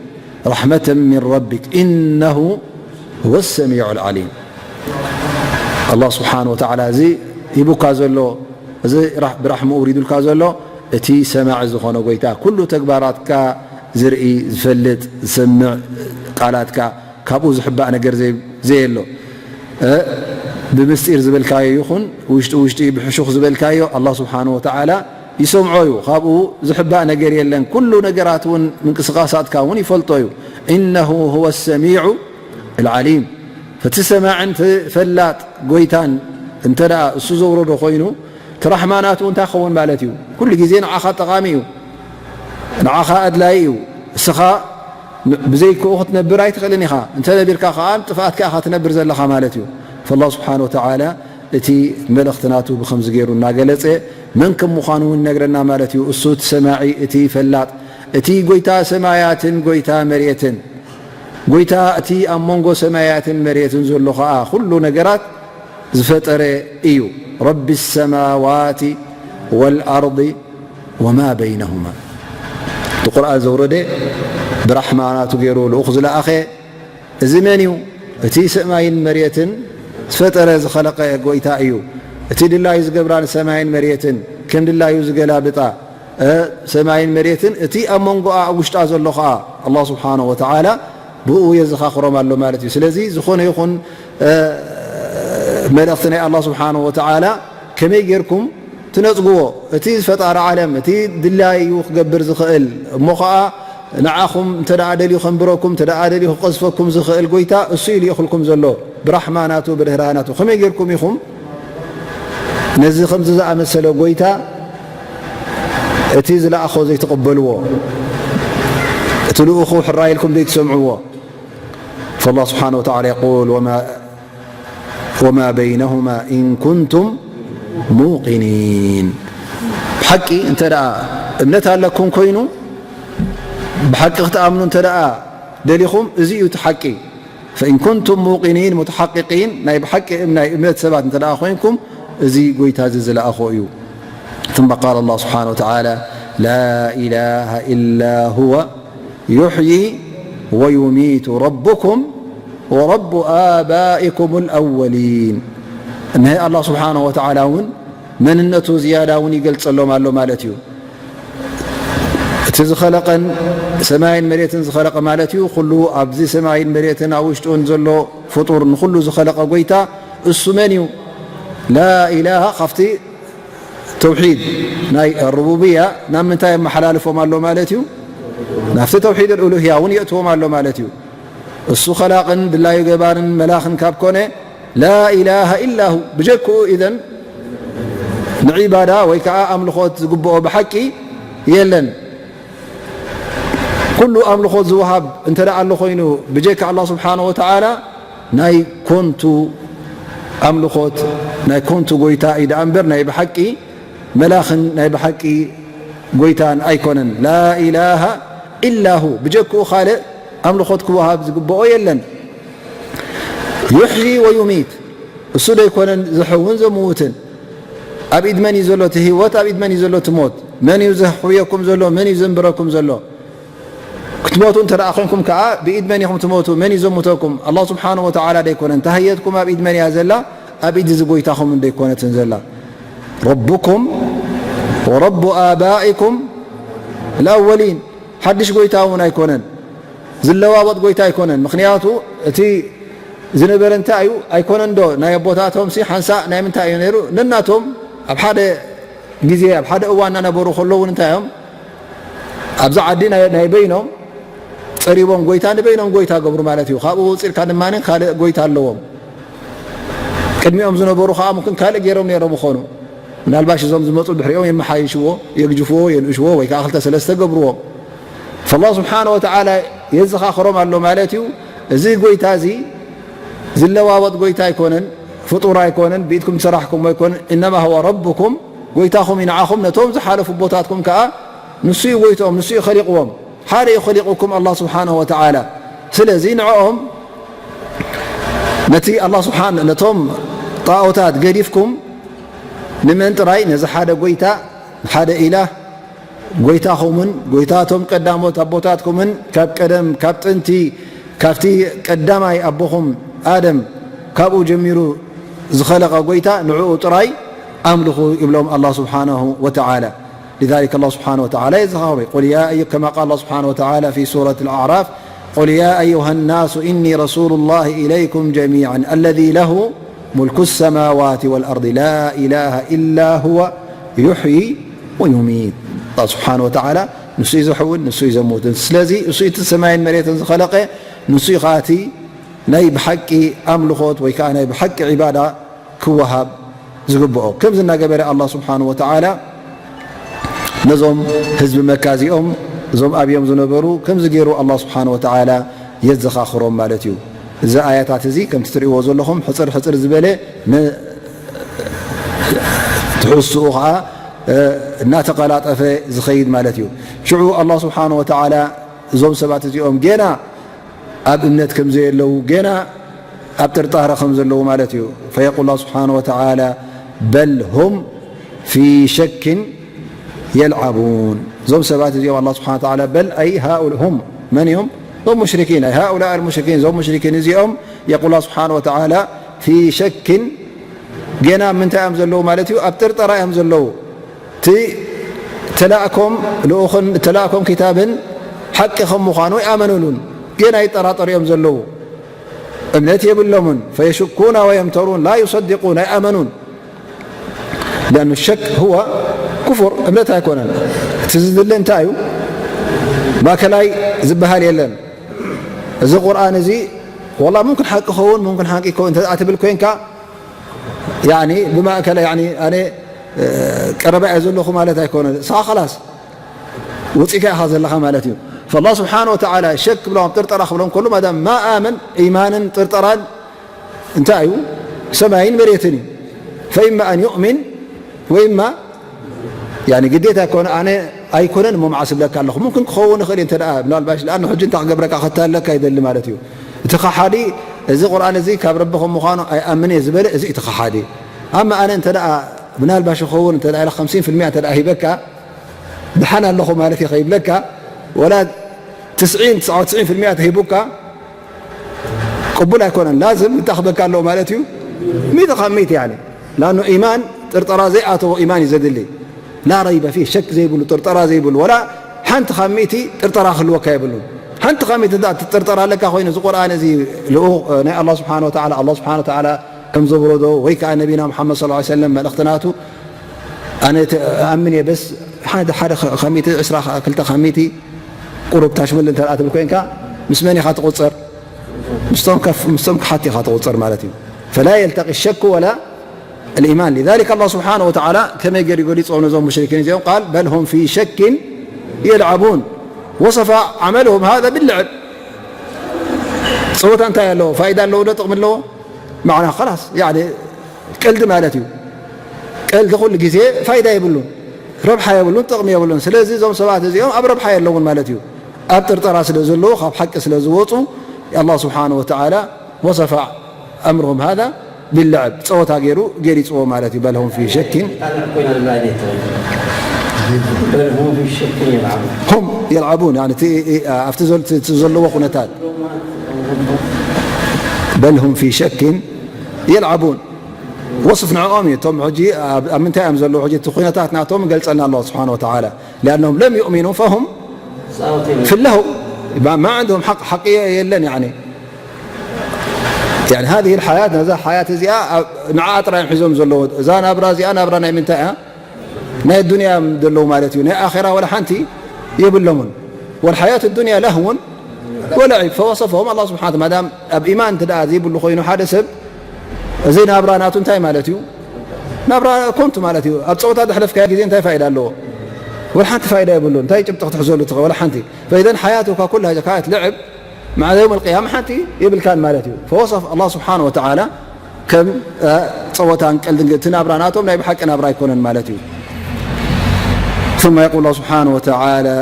ረሕመተን ሚን ረቢክ ኢነሁ ሁወ ሰሚዑል ዓሊም። ኣላህ ስብሓነሁ ወተዓላ እዚ ሂቡካ ዘሎ፣ እዚ ራ-፣ ብራሕምኡ ውሪዱልካ ዘሎ፣ እቲ ሰማዒ ዝኾነ ጎይታ፣ ኩሉ ተግባራትካ ዝርኢ፣ ዝፈልጥ፣ ዝሰምዕ፣ ቃላትካ ካብኡ ዝሕባእ ነገር ዘይ-፣ ዘየሎ። እ፣ ብምስጢር ዝበልካዮ ይኹን ውሽጢ ውሽጢ ብሕሹኽ ዝበልካዮ፣ ኣላህ ስብሓነሁ ወተዓላ ይሰምዖ እዩ። ካብኡ ዝሕባእ ነገር የለን። ኩሉ ነገራት እውን ምንቅስቃሳትካ እውን ይፈልጦ እዩ። ኢነሁ ሁወ ሰሚዑ ልዓሊም። እቲ ሰማዕን እቲ ፈላጥ ጎይታን እንተ ደኣ እሱ ዘውረዶ ኮይኑ፣ እቲ ራሕማ ናቱ እንታይ ክኸውን ማለት እዩ? ኩሉ ግዜ ንዓኻ ጠቓሚ እዩ። ንዓኻ ኣድላዪ እዩ። እስኻ ን-፣ ብዘይክኡ ክትነብር ኣይትኽእልን ኢኻ። እንተ ነቢርካ ከኣ ጥፍኣትካ ኢኻ ትነብር ዘለኻ ማለት እዩ። ፈላህ ስብሓነ ወተዓላ እቲ መልእኽቲ ናቱ ብኸምዚ ገይሩ እናገለጸ፣ መን ከም ምዃኑ እውን ይነግረና ማለት እዩ። እሱ እቲ ሰማዒ፣ እቲ ፈላጥ፣ እቲ ጎይታ ሰማያትን ጎይታ መሬትን፣ ጎይታ እቲ ኣብ መንጎ ሰማያትን መሬትን ዘሎ ኸኣ ኩሉ ነገራት ዝፈጠረ እዩ። ረቢ ሰማዋቲ ወልኣርዲ ወማ በይነሁማ። እቲ ቁርኣን ዘውረደ ብራሕማ ናቱ ገይሩ ልኡኽ ዝለኣኸ እዚ መን እዩ? እቲ ሰማይን መሬትን ዝፈጠረ ዝኸለቀ ጎይታ እዩ። እቲ ድላዩ ዝገብራ ንሰማይን መሬትን ከም ድላዩ ዝገላብጣ፣ እ፣ ሰማይን መሬትን እቲ ኣብ መንጎኣ ኣብ ውሽጣ ዘሎ ኸኣ ኣላህ ስብሓነሁ ወተዓላ ብኡ የዘኻኽሮም ኣሎ ማለት እዩ። ስለዚ ዝኾነ ይኹን፣ እ፣ መልእኽቲ ናይ ኣላህ ስብሓነሁ ወተዓላ ከመይ ጌርኩም ትነጽግዎ? እቲ ፈጣሪ ዓለም፣ እቲ ድላዩ ክገብር ዝኽእል፣ እሞ ኸኣ ንዓኹም እንተ ደኣ ደልዩ ከንብረኩም፣ እንተ ደኣ ደልዩ ክቐዝፈኩም ዝኽእል ጎይታ እሱ እዩ ልኢኹልኩም ዘሎ። ብራሕማ ናቱ፣ ብርህራህ ናቱ። ከመይ ጌርኩም ኢኹም ነዚ ከምዚ ዝኣመሰለ ጎይታ፣ እቲ ዝለኣኾ ዘይትቕበልዎ፣ እቲ ልኡኹ ሕራይ ኢልኩም ዘይትሰምዕዎ? ፈላህ ስብሓነ ወተዓላ የቁል፣ ወማ ወማ በይነሁማ ኢን ኩንቱም ሙቂኒን። ብሓቂ እንተ ደኣ እምነት ኣለኩም ኮይኑ፣ ብሓቂ ክትኣምኑ እንተ ደኣ ደሊኹም፣ እዚ እዩ እቲ ሓቂ። ፈኢን ኩንቱም ሙቂኒን፣ ሙተሓቂቂን፣ ናይ ብሓቂ እም-፣ ናይ እምነት ሰባት እንተ ደኣ ኮይንኩም፣ እዚ ጎይታ እዚ ዝለኣኾ እዩ። ثم قال الله سبحانه وتعالى، لا إله إلا هو يحيي ويميت ربكم ورب آبائكم الأولين። እነሀ ኣላህ ስብሓነሁ ወተዓላ እውን መንነቱ ዝያዳ እውን ይገልጸሎም ኣሎ ማለት እዩ። እቲ ዝኸለቐን ሰማይን መሬትን ዝኸለቐ ማለት እዩ። ኩሉ ኣብዚ ሰማይን መሬትን ኣብ ውሽጡን ዘሎ ፍጡር ንኹሉ ዝኸለቐ ጎይታ እሱ መን እዩ? ላ ኢላሃ ካብቲ ተውሒድ ናይ ሩቡብያ ናብ ምንታይ የመሓላልፎም ኣሎ ማለት እዩ? ናብቲ ተውሒድ ኣልኡሉህያ እውን የእትዎም ኣሎ ማለት እዩ። እሱ ኸላቕን ድላዩ ገባርን መላኽን ካብ ኮነ፣ ላኢላሃ ኢላሁ፣ ብጀክኡ ኢዘን ንዒባዳ ወይ ከዓ ኣምልኾት ዝግብኦ ብሓቂ የለን። ኩሉ ኣምልኾት ዝወሃብ እንተ ደኣ ኣሎ ኮይኑ ብጀካ ኣላህ ስብሓነ ወተዓላ ናይ ኮንቱ ኣምልኾት ናይ ኮንቱ ጎይታ እዩ ደኣ እምበር ናይ ብሓቂ መላኽን ናይ ብሓቂ ጎይታን ኣይኮነን። ላኢላሃ ኢላሁ፣ ብጀክኡ ካልእ ኣምልኾት ክወሃብ ዝግብኦ የለን። ዩሕዪ ወዩሚት፣ እሱ ደይኮነን ዝሕውን ዘምውትን? ኣብ ኢድ መን እዩ ዘሎ እቲ ህይወት? ኣብ ኢድ መን እዩ ዘሎ እቲ ሞት? መን እዩ ዘሕውየኩም ዘሎ? መን እዩ ዘንብረኩም ዘሎ? ክትሞቱ እንተ ደኣ ኮንኩም ከኣ ብኢድ መን ኢኹም ትሞቱ? መን እዩ ዘምውተኩም? ኣላህ ስብሓነሁ ወተዓላ ደይኮነን? ተሃየትኩም ኣብ ኢድ መን እያ ዘላ? ኣብ ኢድ እዚ ጎይታኹም ደይኮነትን ዘላ? ረቡኩም ወረቡ ኣባኢኩም ልኣወሊን። ሓድሽ ጎይታ እውን ኣይኮነን፣ ዝለዋወጥ ጎይታ ኣይኮነን። ምኽንያቱ እቲ ዝነበረ እንታይ እዩ? ኣይኮነን ዶ ናይ ኣቦታቶም ሲ ሓንሳእ ናይ ምንታይ እዩ ነይሩ? ነናቶም ኣብ ሓደ ግዜ ኣብ ሓደ እዋን እናነበሩ ከለዉ እውን እንታይ እዮም? ኣብዛ ዓዲ ናይ ናይ በይኖም ጸሪቦም ጎይታ ንበይኖም ጎይታ ገብሩ ማለት እዩ። ካብኡ ውጽእ ኢልካ ድማ ካልእ ጎይታ ኣለዎም። ቅድሚኦም ዝነበሩ ከዓ ሙምክን ካልእ ገይሮም ነይሮም ይኾኑ። ምናልባሽ እዞም ዝመፁ ድሕሪኦም የመሓይሽዎ፣ የግጅፍዎ፣ የንእሽዎ ወይ ከዓ ክልተ ሰለስተ ገብርዎም። ፈላህ ስብሓነ ወተዓላ የዘኻኽሮም ኣሎ ማለት እዩ። እዚ ጎይታ እዚ ዝለዋወጥ ጎይታ ኣይኮነን፣ ፍጡር ኣይኮነን፣ ብኢድኩም ዝሰራሕኩሞ ኣይኮነን። ኢነማ ሁወ ረብኩም፣ ጎይታኹም እዩ ንዓኹም። ነቶም ዝሓለፉ ኣቦታትኩም ከዓ ንሱ እዩ ጎይትኦም፣ ንሱ እዩ ኸሊቕዎም። ሓደ እዩ ኸሊቑኩም ኣላህ ስብሓነሁ ወተዓላ። ስለዚ ንዕኦም ነቲ ኣላህ ስብሓን ነቶም ጣኦታት ገዲፍኩም ንመን ጥራይ ነዚ ሓደ ጎይታ ሓደ ኢላህ ጎይታኹምን ጎይታቶም ቀዳሞት ኣቦታትኩምን ካብ ቀደም ካብ ጥንቲ ካብቲ ቀዳማይ ኣቦኹም ኣደም ካብኡ ጀሚሩ ዝኸለቐ ጎይታ ንዕኡ ጥራይ ኣምልኹ ይብሎም ኣላህ ስብሓነሁ ወተዓላ። لذلك الله سبحانه وتعالى يزخرف قل يا أي كما قال الله سبحانه وتعالى في سورة الأعراف قل يا أيها الناس إني رسول الله إليكم جميعا الذي له ملك السماوات والأرض لا إله إلا هو يحيي ويميت. الله سبحانه وتعالى ንሱ እዩ ዘሕውን ንሱ እዩ ዘምውትን። ስለዚ እሱ እቲ ሰማይን መሬትን ዝኸለቀ ንሱ እዩ ከኣ እቲ ናይ ብሓቂ ኣምልኾት ወይ ከዓ ናይ ብሓቂ ዒባዳ ክወሃብ ዝግብኦ። ከምዚ እናገበረ ኣላህ ስብሓን ወተዓላ ነዞም ህዝቢ መካ እዚኦም እዞም ኣብዮም ዝነበሩ ከምዚ ገይሩ ኣላህ ስብሓን ወተዓላ የዘኻኽሮም ማለት እዩ። እዚ ኣያታት እዚ ከምቲ ትርእይዎ ዘለኹም ሕፅር ሕፅር ዝበለ ትሕዝትኡ ከዓ እናተቀላጠፈ ዝኸይድ ማለት እዩ። ሽዑ ኣላህ ስብሓን ወተዓላ እዞም ሰባት እዚኦም ገና ኣብ እምነት ከም ዘየለዉ ገና ኣብ ጥርጣረ ከም ዘለዉ ማለት እዩ። فيقول الله سبحانه وتعالى بل هم في شك يلعبون እዞም ሰባት እዚኦም ኣላህ ስብሓን ወተዓላ በል ኣይ ሃኡላ ሁም መን እዮም? እዞም ሙሽሪኪን ኣይ ሃኡላ ኣልሙሽሪኪን እዞም ሙሽሪኪን እዚኦም የቁል ኣላህ ስብሓን ወተዓላ ፊ ሸክን ገና ምንታይ እዮም ዘለዉ ማለት እዩ? ኣብ ጥርጠራ እዮም ዘለዉ። እቲ ተላእኮም ልኡኽን ተላእኮም ክታብን ሓቂ ከም ምዃኑ ኣይኣመኑሉን። ገና ይጠራጠሩ እዮም ዘለዉ። እምነት የብሎምን። ፈየሽኩና ወየምተሩን ላ ዩሰድቁን ኣይኣመኑን። ሊኣኑ ሸክ ሁወ ኩፍር እምነት ኣይኮነን። እቲ ዝድለ እንታይ እዩ? ማእከላይ ዝበሃል የለን። እዚ ቁርኣን እዚ ወላ ሙምክን ሓቂ ክኸውን ሙምክን ሓቂ ክኸውን እንተ ትብል ኮይንካ ያኒ ብማእከል ያኒ ኣነ ቀረባ እየ ዘለኹ ማለት ኣይኮነ። ንስኻ ኸላስ ወፂእካ ኢኻ ዘለኻ ማለት እዩ። ፈላህ ስብሓን ወተዓላ ሸክ ክብሎም ኣብ ጥርጠራ ክብሎም ከሉ ማዳም ማ ኣመን ኢማንን ጥርጠራን እንታይ እዩ? ሰማይን መሬትን እዩ። ፈኢማ ኣን ዩእሚን ወኢማ ያኒ ግዴታ ኣይኮነ ኣነ ኣይኮነን እሞ መዓስ እብለካ ኣለኹ። ሙምክን ክኸውን ይኽእል እዩ እንተ ደኣ ምናልባሽ ለኣኑ ሕጂ እንታይ ክገብረካ ክታለካ ይደሊ ማለት እዩ። እቲ ከሓዲ እዚ ቁርኣን እዚ ካብ ረቢ ከም ምዃኑ ኣይኣምን እየ ዝበለ እዚ እቲ ከሓዲ። ኣማ ኣነ እንተ ደኣ ምናልባሽ ይኸውን እንተ ደኣ ኢለ ኸምሲን ፍልሚያ እንተ ደኣ ሂበካ ድሓን ኣለኹ ማለት እዩ ከይብለካ ወላ ትስዒን ትስዓ ወትስዒን ፍልሚያ ተሂቡካ ቅቡል ኣይኮነን። ላዝም እንታይ ክበካ ኣለዎ ማለት እዩ? ሚእቲ ካብ ሚእቲ ያኒ። ላኑ ኢማን ጥርጠራ ዘይኣተዎ ኢማን እዩ ዘድሊ። ላ ረይበ ፊህ ሸክ ዘይብሉ ጥርጠራ ዘይብሉ ወላ ሓንቲ ካብ ሚእቲ ጥርጠራ ክህልወካ የብሉን። ሓንቲ ካብ ሚእቲ እንዳ ጥርጠራ ኣለካ ኮይኑ እዚ ቁርኣን እዚ ልኡ ናይ ኣላህ ስብሓን ወተዓላ ኣላህ ስብሓን ወተዓላ ከም ዘውረዶ ወይ ከዓ ነቢና ሙሓመድ ሰለላሁ ዐለይሂ ወሰለም መልእኽቲ ናቱ ኣነ እኣምን እየ በስ ሓደ ሓደ ካብ ሚእቲ ዕስራ ክልተ ካብ ሚእቲ ቁሩብ ታሽምል እንተ ደኣ ትብል ኮይንካ ምስ መን ኢኻ ትቑፀር? ምስቶም ከፍ ምስቶም ክሓት ኢኻ ትቑፀር ማለት እዩ። فلا يلتقي الشك ولا الإيمان. لذلك الله سبحانه وتعالى كما يقول يقول يصون زوم مشركين اليوم قال: بل هم في شك يلعبون. وصف عملهم هذا باللعب. صوت أنت يا له فائدة له ولا تقبل له؟ معنا خلاص، يعني ቀልዲ ማለት እዩ። ቀልዲ ኩሉ ግዜ ፋይዳ የብሉን፣ ረብሓ የብሉን፣ ጥቕሚ የብሉን። ስለዚ እዞም ሰባት እዚኦም ኣብ ረብሓ የለውን ማለት እዩ። ኣብ ጥርጠራ ስለ ዘለዉ፣ ካብ ሓቂ ስለ ዝወፁ፣ ኣላህ ስብሓነሁ ወተዓላ ወሰፈ ኣምርሁም ሃዛ ቢለዕብ፣ ፀወታ ገይሩ ገሊፅዎ ማለት እዩ። በል ሁም ፊ ሸኪን ጣልዕ ኮይና ዝብላ ኣይደይ ትብል። በል ሁም ፊ ሸኪን የልዓቡ። ሁም የልዓቡን፣ ያኒ እቲ ኣብቲ ዘል- እቲ ዘለዎ ኩነታት በል ሁም ፊ ሸኪን የልዓቡን። ወስፍ ንዕኦም እዩ። እቶም ሕጂ ኣብ ኣብ ምንታይ እዮም ዘለዉ? ሕጂ እቲ ኩነታት ናቶም ገልጸልና ኣላሁ ስብሓነ ወተዓላ። ሊኣነሁም ለም ዩእሚኑ ፈሁም ፊ ለህው። ማ ዓንድሁም ሓቅ፣ ሓቂ የለን። ያኒ ያኒ ሃዚህ ልሓያት፣ ነዛ ሓያት እዚኣ ኣብ- ንዓኣ ጥራይ እዮም ሒዞም ዘለዉ። እዛ ናብራ እዚኣ ናብራ ናይ ምንታይ እያ? ናይ ኣዱንያ እዮም ዘለዉ ማለት እዩ። ናይ ኣኼራ ወላ ሓንቲ የብሎምን። ወልሓያቱ ዱንያ ለህውን ወለዒብ ፈወሰፈሁም ኣላህ ስብሓነ ወተዓላ። ማዳም ኣብ ኢማን እንተ ደኣ ዘይብሉ ኮይኑ ሓደ ሰብ፣ እዚ ናብራ ናቱ እንታይ ማለት እዩ? ናብራ ኮንቱ ማለት እዩ። ኣብ ፀወታ ዘሕለፍካዮ ግዜ እንታይ ፋይዳ ኣለዎ? ወላ ሓንቲ ፋይዳ የብሉን። እንታይ ጭብጢ ክትሕዘሉ ትኽእል? ወላ ሓንቲ። ፈኢዘን ሓያቱካ ኩላ ካነት ለዕብ፣ ማዓ የውም ኣልቅያማ ሓንቲ የብልካን ማለት እዩ። ፈወሰፍ ኣላህ ስብሓነ ወተዓላ ከም ፀወታን ቀልድን፣ እቲ ናብራ ናቶም ናይ ብሓቂ ናብራ ኣይኮነን ማለት እዩ። ثم يقول الله سبحانه وتعالى: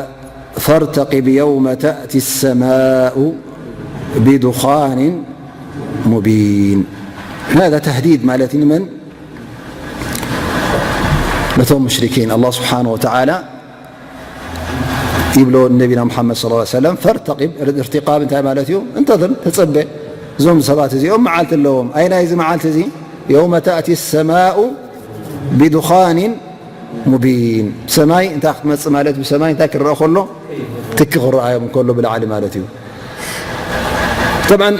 فارتقب يوم تأتي السماء بدخان مبين. هذا تهديد ማለት እዩ። ንመን? ነቶም ሙሽሪኪን። ኣላህ ስብሓነ ወተዓላ ይብሎ ንነቢና ሙሓመድ ሰለላሁ ዐለይሂ ወሰለም፣ ፈርተቂብ፣ እርቲቃብ እንታይ ማለት እዩ? እንተዝር፣ ተጸበ። እዞም ሰባት እዚኦም መዓልቲ ኣለዎም። ኣይናይ እዚ መዓልቲ እዚ? የውመ ተእቲ ሰማኡ ቢዱኻኒን ሙቢን። ሰማይ እንታይ ክትመጽእ ማለት፣ ብሰማይ እንታይ ክረአ ከሎ? ትኪ ክረኣዮም ከሎ ብላዕሊ ማለት እዩ። ጠብዓን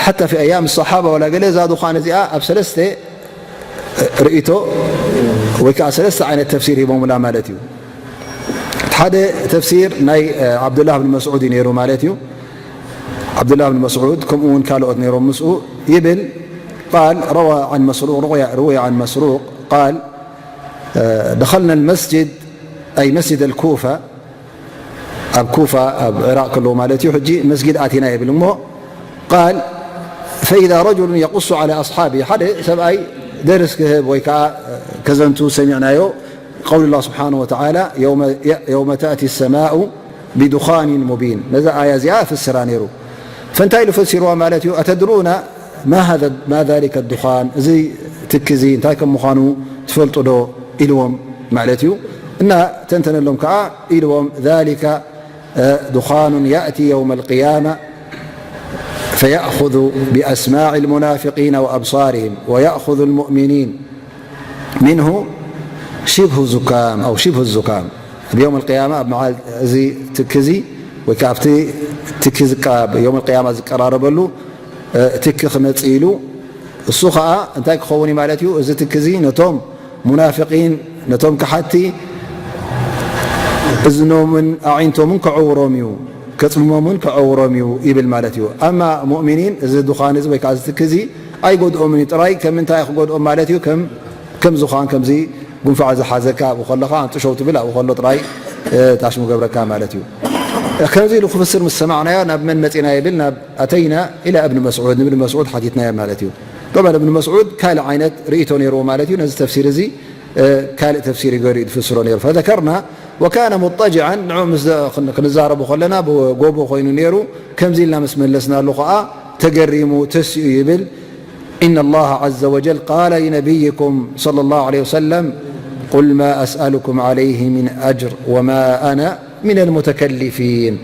ሓታ ፊ ኣያም ሰሓባ ወላ ገለ እዛ ዱኻን እዚኣ ኣብ ሰለስተ ርእይቶ ወይ ከዓ ሰለስተ ዓይነት ተፍሲር ሂቦምላ ማለት እዩ። እቲ ሓደ ተፍሲር ናይ ዓብዱላህ ብን መስዑድ እዩ ነይሩ ማለት እዩ። ዓብዱላህ ብን መስዑድ ከምኡ እውን ካልኦት ነይሮም ምስኡ ይብል። ቃል ረዋ عن مسروق، روي عن مسروق قال دخلنا المسجد أي مسجد الكوفة ኣብ ኩፋ ኣብ ዕራቕ ከለዉ ማለት እዩ። ሕጂ መስጊድ ኣቲና ይብል እሞ ቃል ፈኢዛ ረጅሉን የቁሱ ዓላ ኣስሓቢ፣ ሓደ ሰብኣይ ደርስ ክህብ ወይ ከዓ ከዘንቱ ሰሚዕናዮ። ቀውል ላ ስብሓን ወተዓላ የውመ ተእቲ ሰማኡ ቢዱኻኒን ሙቢን፣ ነዛ ኣያ እዚኣ ፍስራ ነይሩ። ፈእንታይ ኢሉ ፈሲርዋ ማለት እዩ? ኣተድሩና ማ ዛሊከ ዱኻን፣ እዚ ትኪ እዚ እንታይ ከም ምዃኑ ትፈልጡ ዶ ኢልዎም ማለት እዩ። እና ተንተነሎም ከዓ ኢልዎም ዛሊከ ዱኻኑን ያእቲ የውመ ልቅያማ ፈየእኹዙ ቢኣስማዒ ልሙናፊቂነ ወኣብሳሪሂም ወየእኹዙ ልሙእሚኒን ሚንሁ ሽብሁ ዙካም ኣው ሽብሁ ዙካም። ኣብ የውም ልቅያማ ኣብ መዓል እዚ ትኪ እዚ ወይ ከዓ ኣብቲ ትኪ ዝቃ- የውም ልቅያማ ዝቀራረበሉ ትኪ ክመፅእ ኢሉ እሱ ኸዓ እንታይ ክኸውን እዩ ማለት እዩ? እዚ ትኪ እዚ ነቶም ሙናፍቂን ነቶም ከሓቲ እዝኖምን ኣዒንቶምን ከዕውሮም እዩ፣ ከፅልሞምን ከዕውሮም እዩ ይብል ማለት እዩ። ኣማ ሙእሚኒን እዚ ዱኻን እዚ ወይ ከዓ እዚ ትኪ እዚ ኣይጎድኦምን እዩ። ጥራይ ከም ምንታይ ክጎድኦም ማለት እዩ? ከም ከም ዙኻን ከምዚ ጉንፋዕ ዝሓዘካ ኣብኡ ከለኻ ኣንጥሸው ትብል ኣብኡ ከሎ ጥራይ ታሽሙ ገብረካ ማለት እዩ። ከምዚ ኢሉ ክፍስር ምስ ሰማዕናዮ ናብ መን መፂና ይብል ናብ ኣተይና ኢላ እብኒ መስዑድ፣ ንብኒ መስዑድ ሓቲትናዮ ማለት እዩ። ጠብዓን እብኒ መስዑድ ካልእ ዓይነት ርእይቶ ነይርዎ ማለት እዩ። ነዚ ተፍሲር እዚ ካልእ ተፍሲር እዩ ገይሩ እዩ ዝፍስሮ ነይሩ። ፈዘከርና ወካነ ሙጠጅዓን ንዑ ምስ ክንዛረቡ ከለና ብጎቦ ኮይኑ ነይሩ። ከምዚ ኢልና ምስ መለስናሉ ከዓ ተገሪሙ ተሲኡ ይብል። إن الله عز وجل قال لنبيكم صلى الله عليه وسلم قل ما أسألكم عليه من أجر وما أنا من المتكلفين.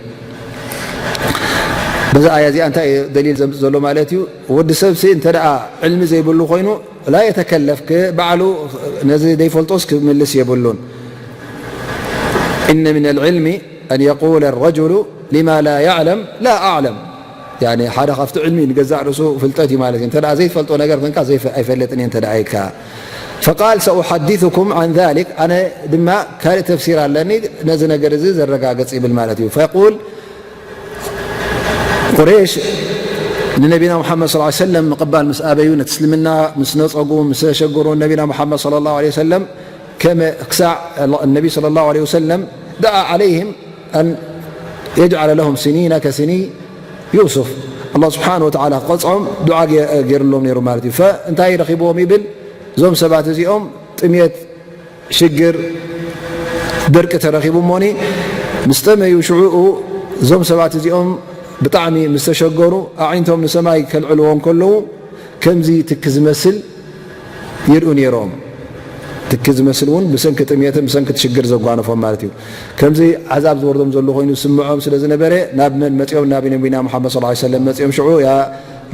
በዛ ኣያ እዚኣ እንታይ እዩ ደሊል ዘምፅእ ዘሎ ማለት እዩ? ወዲ ሰብሲ እንተ ደኣ ዕልሚ ዘይብሉ ኮይኑ ላ የተከለፍ፣ ባዕሉ ነዚ ዘይፈልጦስ ክምልስ የብሉን። إن من العلم أن يقول الرجل لما لا يعلم لا أعلم. ያኒ ሓደ ካብቲ ዕልሚ ንገዛእ ርእሱ ፍልጠት እዩ ማለት እዩ። እንተ ደኣ ዘይትፈልጦ ነገር ኮንካ ዘይፈ- ኣይፈልጥን እየ እንተ ደኣ ኢልካ። فقال سأحدثكم عن ذلك، ኣነ ድማ ካልእ ተፍሲር ኣለኒ ነዚ ነገር እዚ ዘረጋግጽ ይብል ማለት እዩ። فيقول ቁሬሽ ንነቢና ሙሓመድ صلى الله عليه وسلم ምቕባል ምስ ኣበዩ፣ ነቲ እስልምና ምስ ነጸጉ፣ ምስ ተሸገሩ፣ ነቢና ሙሓመድ صلى الله عليه وسلم ከመ-፣ ክሳዕ ነቢ صلى الله عليه وسلم دعا عليهم أن يجعل لهم سنين كسني يوسف. ኣላህ ስብሓን ወተዓላ ክቐጽዖም ዱዓ ገ-፣ ገይሩሎም ነይሩ ማለት እዩ። ፈ-፣ እንታይ ረኺብዎም ይብል? እዞም ሰባት እዚኦም ጥሜት፣ ሽግር፣ ደርቂ ተረኺቡ እሞኒ ምስ ጠመዩ፣ ሽዑኡ እዞም ሰባት እዚኦም ብጣዕሚ ምስ ተሸገሩ፣ ኣዒንቶም ንሰማይ ከልዕልዎ እንከለዉ፣ ከምዚ ትኪ ዝመስል ይርእዩ ነይሮም። ትኪ ዝመስል እውን ብሰንኪ ጥሜትን ብሰንኪ እቲ ሽግር ዘጓነፎም ማለት እዩ። ከምዚ ዓዛብ ዝወርዶም ዘሎ ኮይኑ ዝስምዖም ስለ ዝነበረ፣ ናብ መን መጺኦም? ናብ ነቢና ሙሓመድ صلى الله عليه وسلم መጺኦም። ሽዑ፣ ያ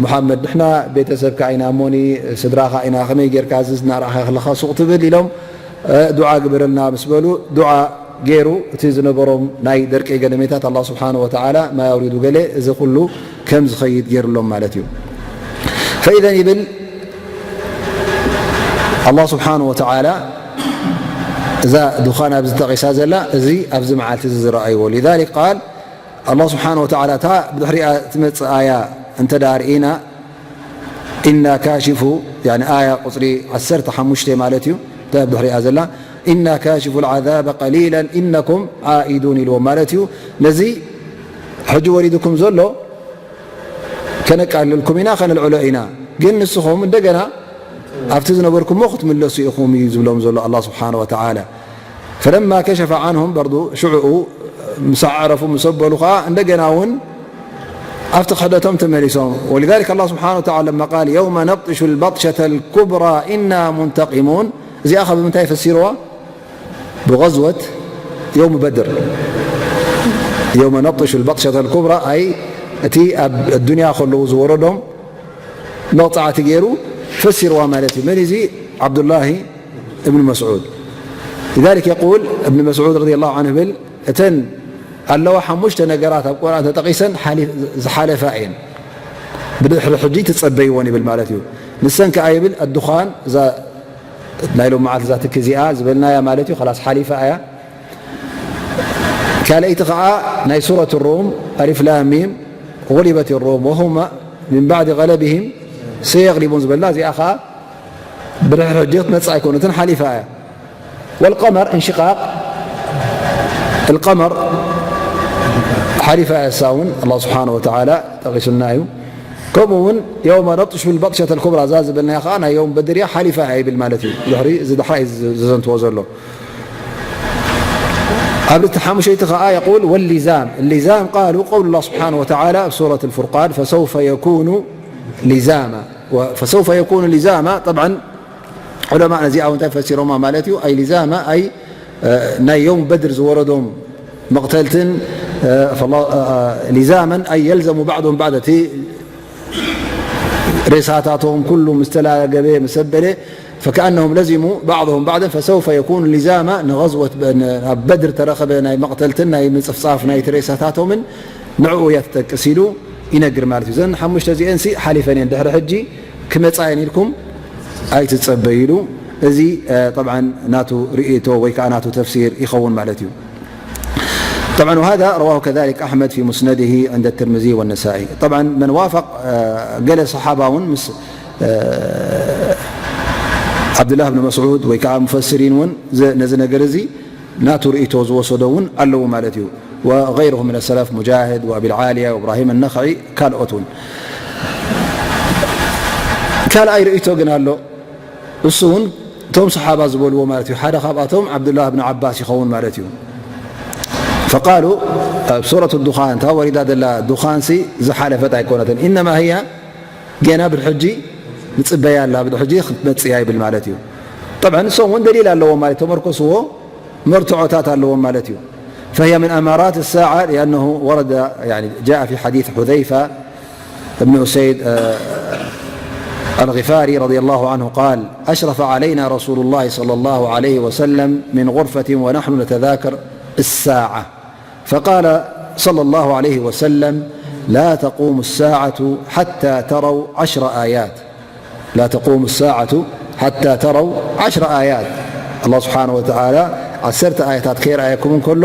ሙሓመድ፣ ንሕና ቤተሰብካ ኢና እሞኒ፣ ስድራኻ ኢና፣ ከመይ ጌርካ እዚ እናረኣኻ ከለኻ ሱቕ ትብል? ኢሎም፣ እ፣ ዱዓ ግበረልና ምስ በሉ፣ ዱዓ ገይሩ፣ እቲ ዝነበሮም ናይ ደርቂ ገለ ሜታት ኣላህ ስብሓነ ወተዓላ ማይ ኣውሪዱ፣ ገለ እዚ ኩሉ ከም ዝኸይድ ገይሩሎም ማለት እዩ። ፈኢዘን ይብል ኣላህ ስብሓነ ወተዓላ፣ እዛ ዱኻን ኣብዚ ተጠቒሳ ዘላ፣ እዚ ኣብዚ መዓልቲ እዚ ዝረኣይዎ። ሊዛሊክ ቃል፣ ኣላህ ስብሓነ ወተዓላ እታ ብድሕሪኣ ትመጽእ ኣያ እንተ ደኣ ርኢና፣ ኢና ካሽፉ፣ ያኒ ኣያ ቁጽሪ ዓሰርተ ሓሙሽተ ማለት እዩ። እታ ብድሕሪኣ ዘላ፣ ኢና ካሽፉ ልዓዛበ ቀሊላን ኢነኩም ዓኢዱን ኢልዎም ማለት እዩ። ነዚ ሕጂ ወሪድኩም ዘሎ ከነቃልለልኩም ኢና፣ ከነልዕሎ ኢና፣ ግን ንስኹም እንደገና ኣብቲ ዝነበርኩሞ ክትምለሱ ኢኹም እዩ ዝብሎም ዘሎ ኣላህ ስብሓነ ወተዓላ። ፈለማ ከሸፈ ዓንሁም፣ በርዱ ሽዕኡ ምስ ኣዕረፉ፣ ምስ ኣበሉ ኸዓ፣ እንደገና እውን ኣብቲ ክሕደቶም ተመሊሶም። ወሊዛሊክ ኣላህ ስብሓነ ወተዓላ ለማ ቃል፣ የውመ ነብጥሹ ልበጥሸተ ልኩብራ ኢና ሙንተቂሙን። እዚኣ ኸ ብምንታይ ፈሲርዋ? ብغዝወት የውም በድር። የውመ ነብጥሹ ልበጥሸተ ልኩብራ፣ ኣይ እቲ ኣብ ኣዱንያ ከለዉ ዝወረዶም መቕጻዕቲ ገይሩ ፈሲርዋ ማለት እዩ። መን እዚ? ዓብዱላሂ እብን መስዑድ። لذلك يقول እብን መስዑድ ረዲየላሁ ዐንሁ ይብል፣ እተን ኣለዋ ሓሙሽተ ነገራት ኣብ ቁርኣን ተጠቒሰን ሓሊ-፣ ዝሓለፋ እየን። ብድሕሪ ሕጂ ትጸበይዎን ይብል ማለት እዩ። ንሰን ከኣ ይብል፣ ኣዱኻን፣ እዛ ናይ ሎም መዓልቲ እዛ ትኪ እዚኣ ዝበልናያ ማለት እዩ፣ ኸላስ ሓሊፋ እያ። ካልኣይቲ ኸዓ ናይ ሱረት ሩም፣ ኣሊፍ ላም ሚም፣ غلبت الروم وهم من بعد غلبهم سيغلبون ዝበልና፣ እዚኣ ኸዓ ብድሕሪ ሕጂ ክትመጽእ ኣይኮነትን፣ ሓሊፋ እያ። والقمر انشقاق القمر ሓሊፋ እያ፣ እሳ እውን ኣላህ ስብሓነ ወተዓላ ጠቒሱልና እዩ። ከምኡ እውን የውመ ነብጥሹ ልበጥሸተ ልኩብራ፣ እዛ ዝበልናያ ኸዓ ናይ የውም በድር እያ፣ ሓሊፋ እያ ይብል ማለት እዩ። ድሕሪ፣ እዚ ዳሕራይ ዝ-፣ ዘዘንትዎ ዘሎ። ኣብ እቲ ሓሙሸይቲ ኸዓ የቁል፣ ወሊዛም፣ ሊዛም ቃሉ ቀውሉ ላህ ስብሓነ ወተዓላ ኣብ ሱረት ልፉርቃን፣ ፈሰውፈ የኩኑ ሊዛማ። ወ-፣ ፈሰውፈ የኩኑ ሊዛማ፣ ጠብዓን ዑለማእ ነዚኣ እውን እንታይ ፈሲሮማ ማለት እዩ? ኣይ ሊዛማ፣ ኣይ፣ እ፣ ናይ የውም በድር ዝወረዶም መቕተልትን፣ እ፣ ፈላ-፣ እ፣ እ፣ ሊዛመን፣ ኣይ የልዘሙ ባዕዶም ባዕድ፣ እቲ ሬሳታቶም ኩሉ ምስ ተላገበ፣ ምስ ኣበለ፣ ፈከኣነሁም ለዚሙ ባዕዶም ባዕደን፣ ፈሰውፈ የኩኑ ሊዛማ፣ ንገዝወት በ-፣ ን-፣ ኣብ በድር ተረኸበ ናይ መቕተልትን ናይ ምጽፍጻፍ ናይቲ ሬሳታቶምን ንዕኡ እያ ትጠቅስ ኢሉ ይነግር ማለት እዩ። እዘን ሓሙሽተ እዚአንሲ ሓሊፈን እየን፣ ድሕሪ ሕጂ ክመጻ እየን ኢልኩም ኣይትጸበዩ ኢሉ። እዚ፣ እ፣ ጠብዓን ናቱ ርእይቶ ወይ ከኣ ናቱ ተፍሲር ይኸውን ማለት እዩ። طبعا وهذا رواه كذلك أحمد في مسنده عند الترمذي والنسائي. طبعا من وافق، እ፣ ገለ ሰሓባ እውን ምስ፣ እ፣ ዓብዱላህ ብን መስዑድ ወይ ከኣ ሙፈስሪን እውን ዘ-፣ ነዚ ነገር እዚ ናቱ ርእይቶ ዝወሰዶ እውን ኣለዉ ማለት እዩ። وغيره من السلف، ሙጃሂድ وأبي العالية وإبراهيم النخعي ካልኦት እውን። ካልኣይ ርእይቶ ግን ኣሎ። እሱ እውን እቶም ሰሓባ ዝበልዎ ማለት እዩ። ሓደ ካብኣቶም ዓብዱላህ ብን ዓባስ ይኸውን ማለት እዩ። فقالوا፣ ኣብ ሱረት ዱኻን፣ እታ ወሪዳ ዘላ ዱኻንሲ ዝሓለፈት ኣይኮነትን። إنما هي ገና ብድሕጂ ንጽበያ ኣላ፣ ብድሕጂ ክትመጽእ እያ ይብል ማለት እዩ። ጠብዓን ንሶም እውን ደሊል ኣለዎም ማለት፣ ተመርኮስዎ መርትዖታት ኣለዎም ማለት እዩ። فهي من أمارات الساعة لأنه ورد، يعني، جاء في حديث حذيفة بن أسيد، آه، الغفاري رضي الله عنه قال: أشرف علينا رسول الله صلى الله عليه وسلم من غرفة ونحن نتذاكر الساعة. فقال صلى الله عليه وسلم: لا تقوم الساعة حتى تروا عشر آيات. لا تقوم الساعة حتى تروا عشر آيات. ኣላህ ስብሓነ ወተዓላ ዓሰርተ ኣያታት ከይረኣየኩም እንከሎ፣